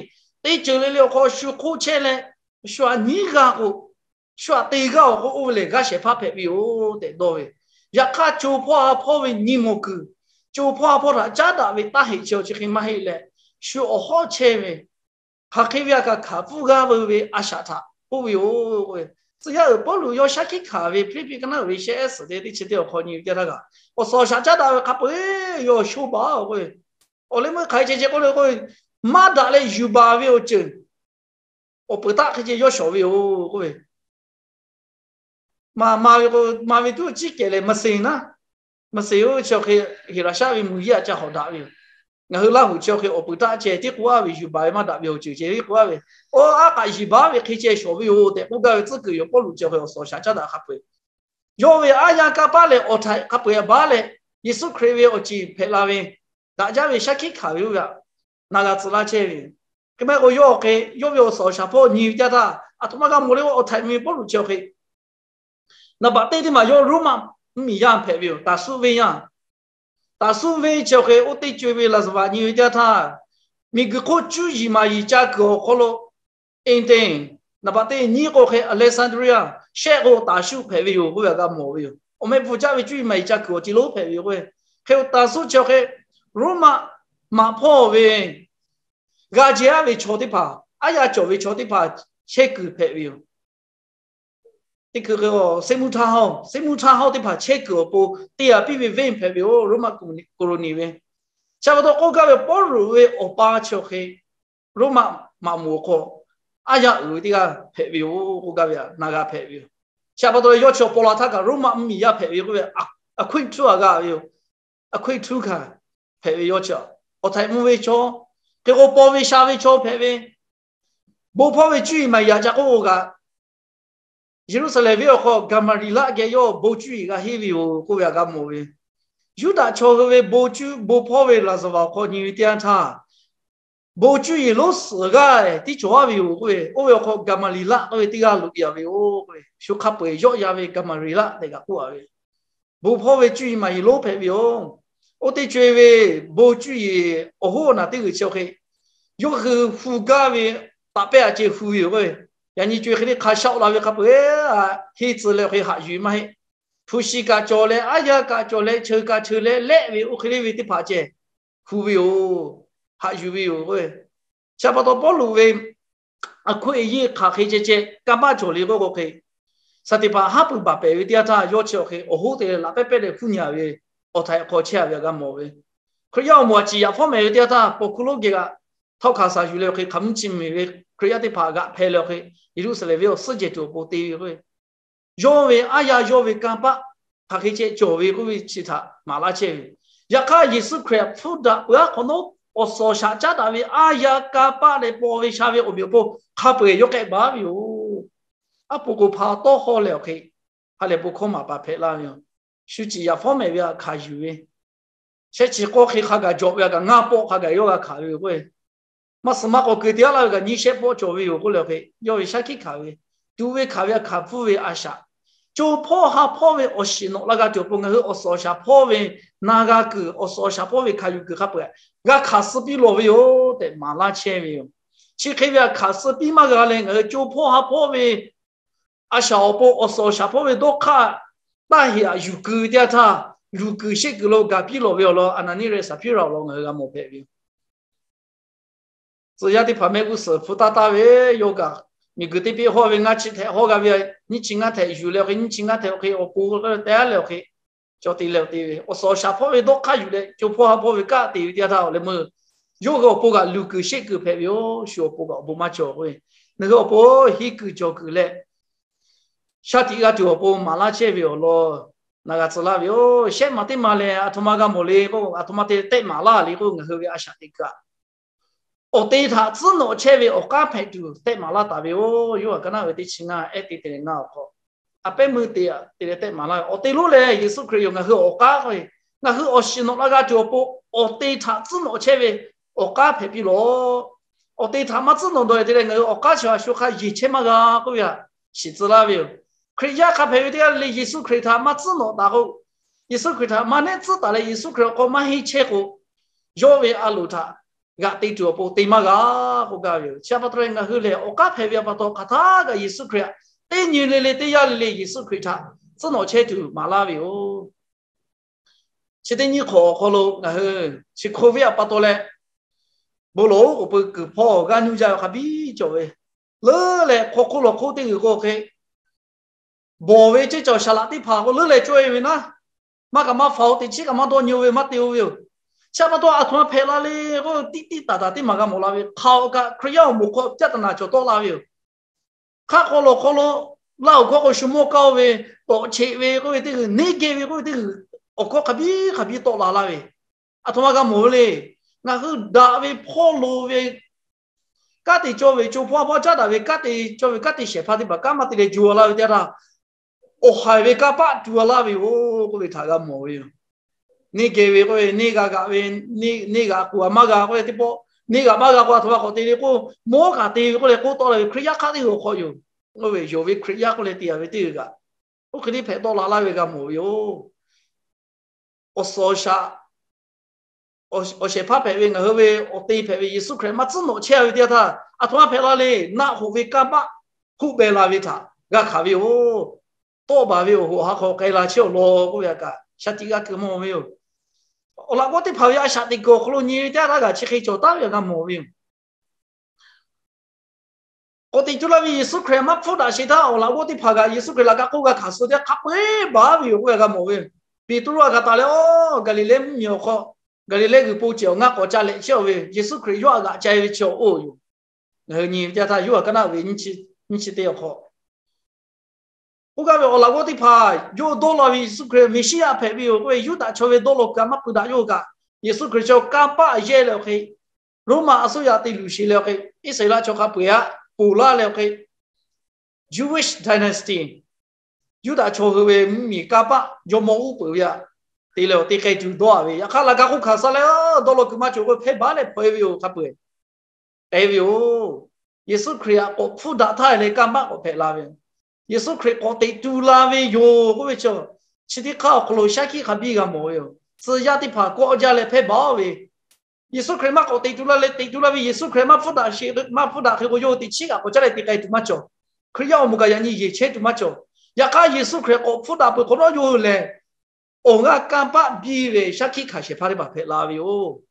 Teˇ ceuˬ le le awˬ hk'aw shu hk'oˆ chehˇ leh, shu aꞈ nyiˉ g'aˇ k'o, shu aꞈ te g'aˇ awˬ k'o, oˇ ve lehˬ g'aˇ shehˍ hpaˇ hpehꞈ ve yoˬ tehꞈ dawˇ ve. Yaꞈ hk'aˇ, co hpawˇ ha hpawˇ ve nyi mawˬ kuiˬ, co hpawˇ ha hpawˇ htaꞈ caˉ daꞈ ve taˇ heꞈ chi awˬ chi hk'e maˇ heˆ leh, shu awˬ hawˉ chehˇ ve, hk'aˬ hk'e ve a kaꞈ hkanˍ pfuhˇ g'aˇ veu ve a shaꞈ htaꞈ k'oˆ ve yoˬ k'oˆ ve. Tcuh yaˇ uiˍ Pawˇluꞈ yawˇ shaˉ hkiˆ hkanˍ ve Hpiˇliˇpiˆ ka naˉ uiˍ ve shehˆ ehˉ suhˍ te teˇ chi teˇ awˬ hk'aw nyi ve teˇ yanˇ htaˇ kaꞈ, awˬ suhˍ awˬ shaˍ caˉ daꞈ ve hk'a peu-eˬ yawˇ shonˇ baˬ k'oˆ ve. Awˬ leh meuˇ hk'aˬ hk'e ceh ceh k'oˆ le k'o, maˇ daꞈ leh yuˬ baˬ ve awˬ ceuˬ, awˬ peuˬ taˆ hk'e ceh yawˇ shawˍ ve yoˬ k'oˆ ve. Maˍ maˍ ve k'o, maˍ ve tuˉ ciˉ kehˬ leh maˇ seˍ naˉ, Maˇ seˍ oˬ, chi awˬ hk'e Heˍlaˍsaˆ ve mvuhˇ yeˇ aꞈ ca hawꞈ daꞈ ve yoˬ. Ngaˬ hui Laˇ huˍ chi awˬ hk'e awˬ peuˬ htaˇ ceh tiˉ k'oˆ a ve, yuˬ baˬ ve maˇ daꞈ ve awˬ ceuˬ ceh tiˉ k'oˆ a ve, oˇ aˉ k'aꞈ yuˬ baˬ ve hk'e ceh shawˍ ve yoˬ tehꞈ k'oˆ gaˇ ve tcuhˉ kuiˬ yoˬ. Pawˇluꞈ chi awˬ hk'e awˬ suhˍ awˬ shaˍ caˉ daꞈ hk'a peu-eˬ, yawˇ ve aˉ yanˇ kanˇ paˆ leh awˬ htaiꞈ hk'a peu-eˬ baˬ leh, Yeˍsuˆ Hkriꞈ ve awˬ ceˬ hpehꞈ la ve, daꞈ jaˇ ve shaˉ hkiˆ hkanˍ ve oˇ ve aꞈ na g'a tcuh laˇ chehˇ ve yoˬ. Hk'e maˇ heˆ k'o, yawˇ awˬ hk'e yawˇ ve awˬ suhˍ awˬ shaˍ hpawˇ nyi ve teˇ yanˇ htaˇ, aˬ htoꞈ ma g'a mawˬ le k'o, awˬ htaiꞈ mvuh ve Pawˇluꞈ chi awˬ hk'e naˍ baꞈ teˇ teˇ maˬ yawˇ Roˉmaꞈ mvuhˇmiˬ yaˇ hpehꞈ ve yoˬ. Taˍsuˆ venˇ yaˇ, Taˍsuˆ venˇ chi awˬ hk'e oˇ teˇ co-e ve laˍzaˍvaˍ nyi ve teˇ yanˇ htaˇ, miˬguiˬ hk'oˆ cuˇ yiˍ maˍ yiˍ ca kuiˬ awˬ hk'aw lo, Aˍtenˍ, naˍ baꞈ teˇ nyiˇ k'o hk'e Aleˍsanˍdriˇyaˇ, shehˆ k'o Taˍsuˆ hpehꞈ ve yoˬ k'oˆ ve aꞈ g'a mawˬ ve yoˬ. Awˬ meh hpu caˇ ve cuˇ yiˍ maˍ yiˍ ca kuiˬ awˬ ceuˬ lonˉ hpehꞈ ve yoˬ k'oˆ ve. Hk'e Taˍsuˆ chi awˬ hk'e Roˉmaꞈ maꞈ hpawˇ ve g'a jehˇ aˉ ve chaw teˇ hpaˍ, aˉ yanˇ cawˬ ve chaw teˇ hpaˍ chehˇ kuiˬ hpehꞈ ve yoˬ. Teˇ hkui hk'e, seˇ mvuhˇ htaˇ hawˇ, seˇ mvuhˇ htaˇ hawˇ teˇ hpaˍ chehˇ kuiˬ awˬ pon te yaꞈ piˇ ve venˇ hpehꞈ ve yoˬ, Roˉmaꞈ colony ve. Chi pa taw k'oˆ gaˇ ve, Pawˇluꞈ ve awˬ pa chi awˬ hk'e Roˉmaꞈ maꞈ moˍ awˬ hk'aw aˉ yanˇ uiˍ ve teˇ g'aˇ hpehꞈ ve yoˬ k'oˆ gaˇ ve aꞈ na g'a hpehꞈ ve yoˬ. Chi pa taw leh yawˇ chi awˬ paw la htaˇ kaꞈ Roˉmaꞈ mvuhˇmiˬ yaˇ hpehꞈ ve yoˬ k'oˆ ve, aˬ hkuiˆ htuˉ aꞈ g'a ve yoˬ. Aˬ hkuiˆ htuˉ kaꞈ hpehꞈ ve yawˇ chi, awˬ htaiꞈ mvuh ve chaw, hk'e k'o paw ve sha ve chaw hpehꞈ ve, bon hpawˇ ve cuˇ yiˍ maˍ yiˍ aꞈ ca k'oˆ k'o kaꞈ, Yeˍruˆsaˍlehnˍ venˇ awˬ hk'aw Gaˍmaˍriˍlaˆ geh yawˇ bon cuˇ yiˍ g'a henˇ ve yoˬ k'oˆ ve aꞈ g'a mawˬ ve. Yuˇdaꞈ chaw hui ve bon cuˇ bon hpawˇ ve laˍzaˍvaˍ awˬ hk'aw nyi ve teˇ yanˇ htaˇ, bon cuˇ yiˍ lonˉ suhˍ g'aˇ tiˉ cawˬ aˉ ve yoˬ k'oˆ ve, oˇ ve awˬ hk'aw Gaˍmaˍriˍlaˆ k'oˆ ve teˇ g'aˇ loꞈ e a ve yoˬ k'oˆ ve, shu hk'a peu-eˬ yawˆ yan ve Gaˍmaˍriˍlaˆ tehꞈ kaꞈ k'oˆ a ve, bon hpawˇ ve cuˇ yiˍ maˍ yiˍ lonˉ hpehꞈ ve yoˬ. Oˇ teˇ co-e ve bon cuˇ yiˍ awˬ hoˉ awˬ naˬ teˇ g'uiˬ chi awˬ hk'e, yawˇ hui hu gaˇ ve taꞈ pehˇ aꞈ ceh hu ve yoˬ k'o, yaꞈ nyi co-e hk'e le hk'a shaˆ la ve hk'a peu-eˬ henˇ tcuh leh awˬ hk'e haꞈ yuˬ maˇ heˆ. Hpu shi kaꞈ cawˬ leh, aˉ yanˇ kaꞈ cawˬ leh, cheu kaꞈ cheu leh lehˆ ve oˇ hk'e le ve teˇ hpaˍ ceh hu ve yoˬ, haꞈ yuˬ ve yoˬ k'o. Chi pa taw Pawˇluꞈ ve aˬ hkuiˆ eˬ yeˇ hk'aˬ hk'e ceh ceh kanˇ paˆ cawˬ le k'oˆ k'o hk'e, saˍteˍhpanˍ haˉ pui baˬ pehˍ ve teˇ yanˇ htaˇ yawˇ chi awˬ hk'e awˬ hoˉ te leh laꞈ pehˉ pehˉ leh huˉ nyi ve awˬ htaiꞈ awˬ hk'aw chehˇ a ve aꞈ g'a mawˬ ve. Hkriꞈ yaˇ awˬ moˍ aꞈ ciˍ yaꞈ fawˉ mehˍ ve teˇ yanˇ htaˇ, paw hkuˇ lonˉ geh g'aꞈ htawˇ hkanˍ saˍ yuˬ leh awˬ hk'e hk'aˬ mvuhˇ chi miˬ ve Hkriꞈ yaˇ teˇ hpaˍ g'aꞈ hpeh leh awˬ hk'e Yeˍruˆsaˍlehnˍ venˇ awˬ suhˉ jehˬ tuˬ awˬ pon te ve k'o, yawˇ ve aˉ yanˇ yawˇ ve kanˇ paˆ hk'aˬ hk'e ceh cawˬ ve k'oˆ ve chi htaꞈ maˍ laˇ chehˇ ve. Yaꞈ hk'aˇ Yeˍsuˆ Hkriꞈ hpfuhˇ daꞈ peuˬ aˉ hk'awꞈ nawˉ, awˬ suhˍ awˬ shaˍ caˉ daꞈ ve aˉ yanˇ kanˇ paˆ leh paw ve sha ve awˬ meꞈ awˬ pon hk'a peu-eˬ yawˇ k'ehˆ baˬ ve yoˬ. Aˉ po k'o hpa tawˇ hawˇ leh awˬ hk'e ha lehˬ bon hkawˇ maˍ paˍ hpehꞈ laˇ ve yoˬ. Shu ciˍ yaꞈ fawˉ mehˍ ve aꞈ hkanˍ yuˬ ve, shehˆ chi k'awˇ hk'e hk'a gaˬ jawꞈ ve aꞈ kaꞈ ngaˇ pawˆ hk'a gaˬ yawˇ g'a hkanˍ ve yoˬ k'o, maˇ suhˍ maˇ k'awꞈ keu te aˉ laˇ ve kaꞈ nyiˇ shehˆ pawˆ cawˬ ve yoˬ k'oˆ leh awˬ hk'e, yawˇ ve shaˉ hkiˆ hkanˍ ve, tuꞈ ve hkanˍ ve aꞈ hkanˍ pfuhˇ ve a shaꞈ, co hpawˇ ha hpawˇ ve awˬ shiˍ nawꞈ la g'a tuˬ awˬ pon ngaˬ hui awˬ suhˍ awˬ shaˍ hpawˇ ve na g'a kuiˬ, awˬ suhˍ awˬ shaˍ hpawˇ ve hkanˍ yuˬ kuiˬ hk'a peu-eˬ g'a hkanˍ suh piˇ lawˬ ve yoˬ tehꞈ maˍ laˇ chehˇ ve yoˬ. Chi hk'e ve aꞈ hkanˍ suh piˇ maˇ g'a leh ngaˬ hui co hpawˇ ha hpawˇ ve a shaꞈ awˬ pon awˬ suhˍ awˬ shaˍ hpawˇ ve dawˇ hk'aˇ taˇ heꞈ aꞈ yuˬ keu ve teˇ yanˇ htaˇ, luˬ kuiˬ sheˆ kuiˬ lo gaˬ piˇ lawˬ ve awˬ lawn Aˍnaˍniˆ leh Saˍhpiˇraꞈ awˬ lawn ngaˬ hui g'a mawˬ hpehꞈ ve yoˬ. Tcuh yaˇ teˇ hpaˍ mehˆ g'uˇ suhˍ hpu taˇ taˇ ve, yawˇ kaꞈ miˬguiˬ teˇ peˆ hawˇ ve ngaˇ chi htehꞈ hawˇ g'a ve, nyiˇ chi ngaˇ htehꞈ yuˬ leh awˬ hk'e, nyiˇ chi ngaˇ htehꞈ awˬ hk'e awˬ pon teh leh awˬ hk'e, cawˬ te leh te ve, awˬ suhˍ awˬ shaˍ hpawˇ ve dawˇ hk'aˇ yuˬ leh co hpawˇ ha hpawˇ ve kanˇ te ve teˇ yanˇ htaˇ awˬ leh meuˇ yawˇ hui awˬ pon kaꞈ luˬ kuiˬ sheˆ kuiˬ hpehꞈ ve yoˬ. Shu awˬ pon kaꞈ awˬ bon maˇ cawˬ k'o, ngaˬ hui awˬ pon hiˇ kuiˬ cawˬ kuiˬ leh shaˉ tiꞈ g'a tuˬ awˬ pon maˍ laˇ chehˇ ve awˬ lawn na g'a tcuh laˇ ve yoˬ. Shehˆ maˬ teˇ maˬ lehˬ aˬ htoꞈ ma g'a mawˬ le k'o, aˬ htoꞈ ma te tehˆ maˍ laˇ le k'o, ngaˬ hui ve a shaꞈ teꞈ kuiˬ aꞈ awˬ te htaꞈ tcuhˉ nawꞈ chehˇ ve awˬ k'aˉ hpehꞈ tuˬ tehˆ maˍ laˇ taˍ ve yoˬ. Yoˇhanˬ ka naˆ ve teˇ chi ngaˇ ehˉ te te leh ngaˇ awˬ hk'aw, a pehˉ meuˇ te te leh tehˆ maˍ laˇ ve awˬ te lonˉ lehˬ, Yeˍsuˆ Hkriꞈ yoˬ. Ngaˬ hui awˬ k'aˉ k'o, ngaˬ hui awˬ shiˍ nawꞈ la g'a tuˬ awˬ pon awˬ te htaꞈ tcuhˉ nawꞈ chehˇ ve awˬ k'aˉ hpehꞈ piˇ lawˬ. Awˬ te htaꞈ maˇ tcuhˉ nawꞈ dawˬ e te leh ngaˬ hui awˬ k'aˉ chi a shu hk'a yeˬ chehˇ maˇ g'a k'oˆ ve aꞈ shiˍ tcuh laˇ ve yoˬ. Hkriꞈ yaˇ hk'a hpehꞈ ve teˇ g'aˇ le le Yeˍsuˆ Hkriꞈ htaꞈ maˇ tcuhˉ nawꞈ taˍ k'o, Yeˍsuˆ Hkriꞈ htaꞈ maˇ nehˉ tcuhˉ taˍ leh Yeˍsuˆ Hkriꞈ awˬ hk'aw maˇ henˇ chehˇ k'o, yawˇ ve a loˍ htaꞈ g'aꞈ te tuˬ awˬ pon te maˇ g'a k'oˆ gaˇ ve yoˬ. Chi pa taw leh ngaˬ hui lehˬ awˬ k'aˉ hpehꞈ ve pa taw hk'aˬ htaˇ kaꞈ Yeˍsuˆ Hkriꞈ teˇ nyi le le teˇ yanˇ le le Yeˍsuˆ Hkriꞈ htaꞈ tcuhˉ nawꞈ chehˇ tuˬ maˍ laˇ ve yoˬ. Chi teˇ nyiˇ hk'awꞈ awˬ hk'aw lo ngaˬ hui chi hk'oˆ ve aꞈ pa taw leh, bon lawˬ oˉ k'oˍ pui kuiˬ hpawˇ g'aˇ nuˇ jaˇ ve hk'a biˇ cawˬ ve, leuˉ leh hk'aw hk'oˆ lawˬ hk'oˆ teˇ g'uiˬ k'o hk'e, bawˬ ve ceˇ cawˬ shaˍ laꞈ teˇ hpaˍ k'o leuˉ leh cawˇ e ve naˉ, maˇ kaꞈ maˇ faˍ-oˬ, teꞈ chiˉ kaꞈ maˇ dawˇ nyi-o ve maˇ te-o ve yoˬ. Chi pa taw aˬ htoꞈ ma hpehꞈ la le k'o, tiˉ tiˉ taˍ taˍ teˇ maˬ g'a mawˬ la ve hk'a-oꞈ kaꞈ Hkriꞈ yaˇ awˬ moˍ hk'aw caˇ taˍ naˍ cawˬ tawˆ la ve yoˬ. Hk'aˆ hk'aw lawˬ hk'aw lo Laˇ huˍ hkawˇ k'o shu mawˇ kaˇ-o ve, tawꞈ cheꞈ ve k'oˆ ve teˇ g'uiˬ, neˇ geh ve k'oˆ ve teˇ g'uiˬ, awˬ hkawˇ hk'a biˇ hk'a biˇ tawˆ la laˇ ve, aˬ htoꞈ ma g'a mawˬ ve le. Ngaˬ hui daꞈ ve hpawˇ lo ve kanˉ te cawˇ ve, co hpawˇ hpawˇ caˉ daꞈ ve kanˉ te cawˇ ve kanˉ te shehˍ hpaˇ teˇ hpaˍ kanˉ maˇ te leh jo a laˇ ve teˇ yanˇ htaˇ, awˬ haiˬ ve kanˇ paˆ tu a laˇ ve yoˬ k'oˆ ve htaꞈ g'a mawˬ ve yoˬ. Neˇ geh ve k'oˆ ve, neˇ g'a g'aꞈ ve, neˇ g'aꞈ k'oˍ a maˇ g'a k'oˆ ve teˇ pawˆ, neˇ g'aꞈ maˇ g'a k'o aˬ htoꞈ ma k'awꞈ te le k'o, mawˇ kaꞈ te ve k'oˆ leh k'oˆ tawˆ la ve Hkriꞈ yaˇ hk'aˇ teˇ g'uiˬ awˬ hk'aw yoˬ. Oˇ ve yonˍ ve Hkriꞈ yaˇ k'oˆ leh te a ve teˇ g'uiˬ kaꞈ, oˇ hk'e te hpehꞈ tawˆ la laˇ ve g'a mawˬ ve yoˬ. Awˬ suhˍ awˬ shaˍ, awˬ shehˍ hpaˇ hpehꞈ ve ngaˬ hui ve awˬ te hpehꞈ ve Yeˍsuˆ Hkriꞈ maˇ tcuhˉ nawꞈ chehˇ a ve teˇ yanˇ htaˇ, aˬ htoꞈ ma hpehꞈ la le. Naˆ hoꞈ ve kanˇ paˆ hoˆ beh la ve htaꞈ g'a hkanˍ ve yoˬ. Tawˆ baˬ ve awˬ hoꞈ ha hk'aw k'ai la chehˇ awˬ lawn k'oˆ ve htaꞈ kaꞈ shaˍ tiꞈ g'a keu mawˬ ve yoˬ. Awˬ laꞈ g'awˇ teˇ hpaˍ ve a shaꞈ teꞈ kuiˬ awˬ hk'aw lo nyi ve teˇ yanˇ htaˇ g'aꞈ chi hk'e cawˬ taˉ ve htaꞈ g'a mawˬ ve yoˬ. K'awꞈ teꞈ tu la ve Yeˍsuˆ Hkriꞈ maˇ hpfuhˇ daꞈ sheˍ htaˇ, awˬ laꞈ g'awˇ teˇ hpaˍ kaꞈ Yeˍsuˆ Hkriꞈ laꞈ ka hk'oˆ g'a hkanˍ suh teˇ hk'a peu-eˬ baˬ ve yoˬ k'oˆ ve g'a mawˬ ve. Peˍtruˆ a kaꞈ taˍ leh, oˇ Gaˍliˍlehˇ mvuhˇmiˬ awˬ hk'aw, Gaˍliˍlehˇ g'uiˬ po ceh awˬ ngaˇ k'awꞈ ca leh chehˇ ve Yeˍsuˆ Hkriꞈ yawˇ htaꞈ g'aꞈ ca ve chi awˬ oˇ yoˬ. Ngaˬ hui nyi ve teˇ yanˇ htaˇ Yoˇhanˬ kaˉ naˆ ve nyiˇ chi teˇ awˬ hk'aw, oˇ g'aˇ ve awˬ laꞈ g'awˇ teˇ hpaˍ yawˇ dawˇ law ve Yeˍsuˆ Hkriꞈ Meˍsiˉyaꞈ hpehꞈ ve yoˬ k'oˆ ve, Yuˇdaꞈ chaw ve dawˇ law kuiˬ a maˇ pui daꞈ yawˇ kaꞈ, Yeˍsuˆ Hkriꞈ chaw kanˇ paˆ yehˇ leh awˬ hk'e, Roˉmaꞈ a suˉ yaꞈ te luˬ sheˍ leh awˬ hk'e, Iˉsaˍreˍlaˆ chaw hk'a peu-eˬ aꞈ ponˬ laˇ leh awˬ hk'e, Jewish dynasty, Yuˇdaꞈ chaw hui ve mvuhˇmiˬ kanˇ paˆ jawˇmawˇ uˉ peunˍ ve aꞈ te leh awˬ te k'ai tuˬ dawˇ a ve. Yaꞈ hk'aˇ laꞈ ka hk'oˆ hkanˍ suh leh, dawˇ law kuiˬ maˇ cawˬ k'o hpehˇ baˬ leh hpaweh ve yoˬ hk'a peu-eˬ k'ai ve yoˬ. Yeˍsuˆ Hkriꞈ aꞈ k'awꞈ hpfuhˇ daꞈ htaˇ leh kanˇ paˆ k'awꞈ hpehꞈ la ve yoˬ. Yeˍsuˆ Hkriꞈ k'awꞈ teꞈ tu la ve yoˬ k'oˆ ve chi, chi teˇ hk'aˇ awˬ hk'aw lo shaˉ hkiˆ hk'a biˇ g'a mawˬ ve yoˬ. Tcuh yaˇ teˇ hpaˍ kawˆ jaˇ leh hpehˇ baˬ ve, Yeˍsuˆ Hkriꞈ maˇ k'awꞈ teꞈ tu la leh, teꞈ tu la ve Yeˍsuˆ Hkriꞈ maˇ hpfuhˇ daꞈ sheˍ, maˇ hpfuhˇ daꞈ hk'e k'o, yawˇ hui teꞈ chiˉ kaꞈ k'awꞈ caˉ leh te k'ai tuˬ maˇ cawˬ. Hkriꞈ yaˇ awˬ moˍ kaꞈ yaꞈ nyi yeˬ chehˇ tuˬ maˇ cawˬ. Yaꞈ hk'aˇ Yeˍsuˆ Hkriꞈ k'awꞈ hpfuhˇ daꞈ peuˬ hk'awꞈ nawˉ yawˇ hui lehˬ, awˬ g'aˇ kanˇ paˆ biˇ ve shaˉ hkiˆ hkanˍ shehˍ hpaˇ teˇ hpaˍ hpehꞈ la ve yoˬ.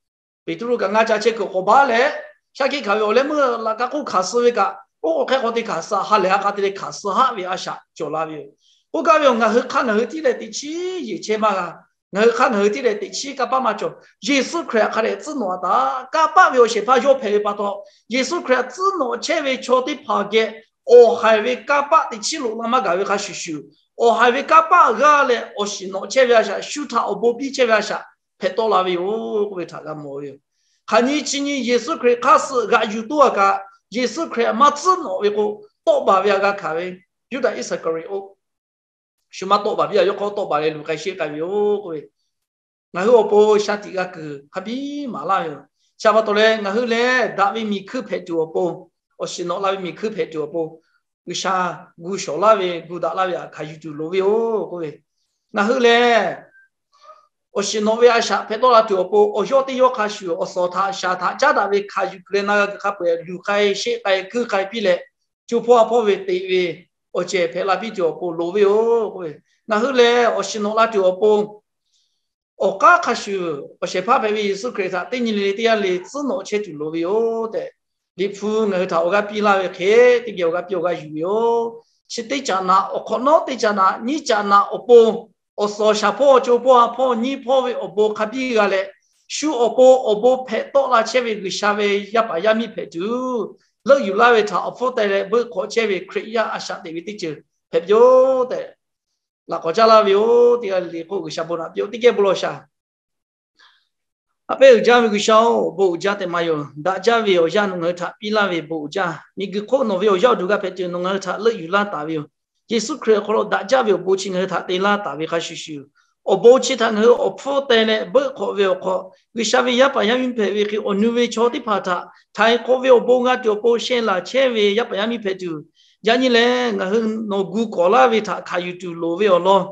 Peˍtruˆ kaꞈ ngaˇ ca chehˇ kuiˬ k'awꞈ baˬ leh, shaˉ hkiˆ hkanˍ ve awˬ leh meuˇ laꞈ ka hk'oˆ hkanˍ suh ve kaꞈ, oˇ k'awꞈ hk'e k'awꞈ te hkanˍ suh, ha lehˬ ha k'a te leh hkanˍ suh haˆ ve a shaꞈ cawˬ la ve yoˬ. Oˇ g'aˇ ve awˬ, ngaˬ hui hk'aˇ ngaˬ hui tiˉ leh teꞈ chiˉ yeˬ chehˇ maˇ g'a. Ngaˬ hui hk'aˇ ngaˬ hui tiˉ leh teꞈ chiˉ kanˇ paˆ maˇ cawˬ. Yeˍsuˆ Hkriꞈ hk'a dehꞈ tcuhˉ nawꞈ a taꞈ, kanˇ paˆ ve awˬ shehˍ hpaˇ yawˇ hpehꞈ ve pa taw, Yeˍsuˆ Hkriꞈ tcuhˉ nawꞈ chehˇ ve chaw teˇ hpaˍ geh awˬ haiˬ ve kanˇ paˆ teꞈ chiˉ loꞈ la maˇ gaˬ ve hk'a shuˍ shuˍ, awˬ haiˬ ve kanˇ paˆ g'aˇ leh awˬ shiˍ nawꞈ chehˇ ve a shaꞈ, shu htaꞈ awˬ bon piˇ chehˇ ve a shaꞈ hpehꞈ tawˆ la ve yoˬ k'oˆ ve htaꞈ g'a mawˬ ve yoˬ. Hk'aˬ nyi chi nyi Yeˍsuˆ Hkriꞈ hk'aˇ suh g'aꞈ yuˬ toˇ a kaꞈ, Yeˍsuˆ Hkriꞈ maˇ tcuhˉ nawꞈ ve k'o, tawˆ baˬ ve a g'a hkanˍ ve, Yuˇdaꞈ Iˉsaˍkaˍriˍoˆ shu maˇ tawˆ baˬ piˇ a, yawˇ hk'aw tawˆ baˬ leh luˬ k'ai sheˆ k'ai ve yoˬ k'oˆ ve, ngaˬ hui awˬ pon shaˉ tiꞈ g'a kuiˬ hk'a biˇ maˍ laˇ ve yoˬ. Chi pa taw leh ngaˬ hui lehˬ daꞈ ve miˬ hkuiˇ hpehꞈ tuˬ awˬ pon, awˬ shiˍ nawꞈ la ve miˬ hkuiˇ hpehꞈ tuˬ awˬ pon, G'uiˬsha gu shawˍ laˇ ve gu daꞈ laˇ ve htaꞈ hkanˍ yuˬ tuˬ loˍ ve yoˬ k'oˆ ve, ngaˬ hui lehˬ awˬ shiˍ nawꞈ ve a shaꞈ hpehꞈ tawˆ la tuˬ awˬ pon, awˬ yawˇ teˇ yawˇ hk'a shuˍ awˬ suhˍ htaꞈ shaˍ htaꞈ caˉ daꞈ ve hkanˍ yuˬ kuiˬ leh na g'a kuiˬ hk'a peu-eˬ luˬ k'ai sheˆ k'ai kuiˇ k'ai piˇ leh, co hpawˇ ha hpawˇ ve teꞈ ve awˬ cehˬ hpehꞈ la piˇ tuˬ awˬ pon loˍ ve yoˬ k'oˆ ve, ngaˬ hui lehˬ awˬ shiˍ nawꞈ la tuˬ awˬ pon awˬ k'aˉ hk'a shuˍ awˬ shehˍ hpaˇ hpehꞈ ve Yeˍsuˆ Hkriꞈ htaꞈ teˇ nyi le le teˇ yanˇ le tcuhˉ nawꞈ chehˇ tuˬ loˍ ve yoˬ tehꞈ, Liꞈ hpu ngaˬ hui htaꞈ awˬ g'aˇ piˇ laˇ ve hk'e, teˇ geh awˬ g'aˇ piˇ awˬ g'aˇ yuˬ ve yoˬ. Chi teˇ caꞈ naꞈ, awˬ hk'awꞈ nawˉ teˇ caꞈ naꞈ, nyiˇ caꞈ naꞈ awˬ pon, awˬ suhˍ awˬ shaˍ hpawˇ, co hpawˇ ha hpawˇ, nyiˇ hpawˇ ve awˬ bon hk'a biˇ g'a leh, shu awˬ pon awˬ bon hpehꞈ tawˆ la chehˇ ve G'uiˬsha ve yaˇ paˍ yaˇ miˇ hpehꞈ tuˬ, leuˆ yuˬ laˇ ve htaꞈ awˬ hpfuhˇ teh leh beuˆ hk'awꞈ chehˇ ve Hkriꞈ yaˇ a shaꞈ teꞈ ve teˇ ceuˬ hpehꞈ piˇ-oˆ tehꞈ, laꞈ k'awꞈ caˇ laˇ ve yoˬ. Teˇ g'aˇ le le k'o G'uiˬsha bon naꞈ piˇ-oˆ. Teˇ geh bon lawˬ shaˍ. A pehˉ uiˍ jaˇ ve G'uiˬsha-oˬ, bon uiˍ jaˇ tehꞈ maˇ yoˬ. Daꞈ jaˇ ve awˬ yanˇ nawˬ ngaˬ hui htaꞈ piˇ laˇ ve bon uiˍ jaˇ. Miˬguiˬ hk'oˆ nawˬ ve awˬ yaˇ awˬ duˬ g'a hpehꞈ tuˬ nawˬ ngaˬ hui htaꞈ leuˆ yuˬ laˇ taˍ ve yoˬ. Yeˍsuˆ Hkriꞈ awˬ hk'aw lo daꞈ jaˇ ve awˬ bon chi ngaˬ hui htaꞈ te laˇ taˍ ve hk'a shuˍ shuˍ, awˬ bon chi htaꞈ ngaˬ hui awˬ hpfuhˇ teh leh beuˆ hk'awꞈ ve awˬ hk'aw, G'uiˬsha ve yaˇ paˍ yaˇ miˇ hpehꞈ ve hk'e awˬ nu ve chaw teˇ hpaˍ htaꞈ htaiˍ hk'awꞈ ve awˬ bon g'a tuˬ awˬ pon sheh laˬ chehˇ ve yaˇ paˍ yaˇ miˇ hpehꞈ tuˬ, yaꞈ nyi lehˬ ngaˬ hui nawˬ gu kawˍ laˇ ve htaꞈ hkanˍ yuˬ tuˬ loˍ ve awˬ lawn,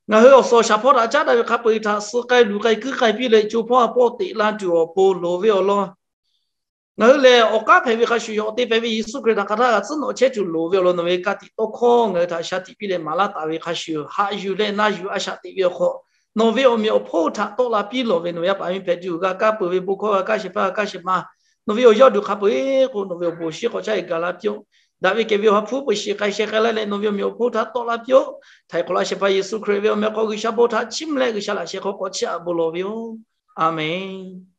ngaˬ hui awˬ suhˍ awˬ shaˍ hpawˇ htaꞈ caˉ daꞈ ve hk'a peu-eˬ htaꞈ suh k'ai luˬ k'ai kuiˇ k'ai piˇ leh, co hpawˇ ha hpawˇ teꞈ la tuˬ awˬ pon loˍ ve awˬ lawn, ngaˬ hui lehˬ awˬ k'aˉ hpehꞈ ve hk'a shuˍ shuˍ, awˬ te hpehꞈ ve Yeˍsuˆ Hkriꞈ htaꞈ hk'aˬ htaˇ g'a tcuhˉ nawꞈ chehˇ tuˬ loˍ ve awˬ lawn, nawˬ ve ka tiꞈ tawˇ hkawˇ ngaˬ hui htaꞈ shaˍ tiꞈ piˇ leh maˍ laˇ taˍ ve hk'a shuˍ, haꞈ yuˬ leh na yuˬ a shaꞈ teꞈ ve awˬ hk'aw, nawˬ ve awˬ meꞈ awˬ hponˇ htaꞈ tawˆ la piˇ lawˬ ve nawˬ ve yaˇ paˍ yaˇ miˇ hpehꞈ tuˬ g'a kaˇ peuˬ ve bon hkawˇ g'a kaˇ shehˍ hpaˇ g'a kaˇ shehˍ ma, nawˬ ve awˬ yaˇ awˬ duˬ hk'a peu-eˬ k'o nawˬ ve awˬ bon shinˉ k'awꞈ caˇ e gaˬ la piˇ-oˆ. Daꞈ ve kehˬ ve awˬ ha hpfuhˇ peu-eˬ shiˍ k'ai sheh k'ai laˇ leh nawˬ ve awˬ meꞈ awˬ hponˇ htaꞈ tawˆ la piˇ-oˆ. Htaiˍ hk'awꞈ laˇ shehˍ hpaˇ Yeˍsuˆ Hkriꞈ ve awˬ meh hk'aw G'uiˬsha bon htaꞈ chiˇ mvuh leh G'uiˬsha laꞈ sheh hk'aw k'awꞈ chiˇ aꞈ bon lawˬ ve yoˬ. A menˬ.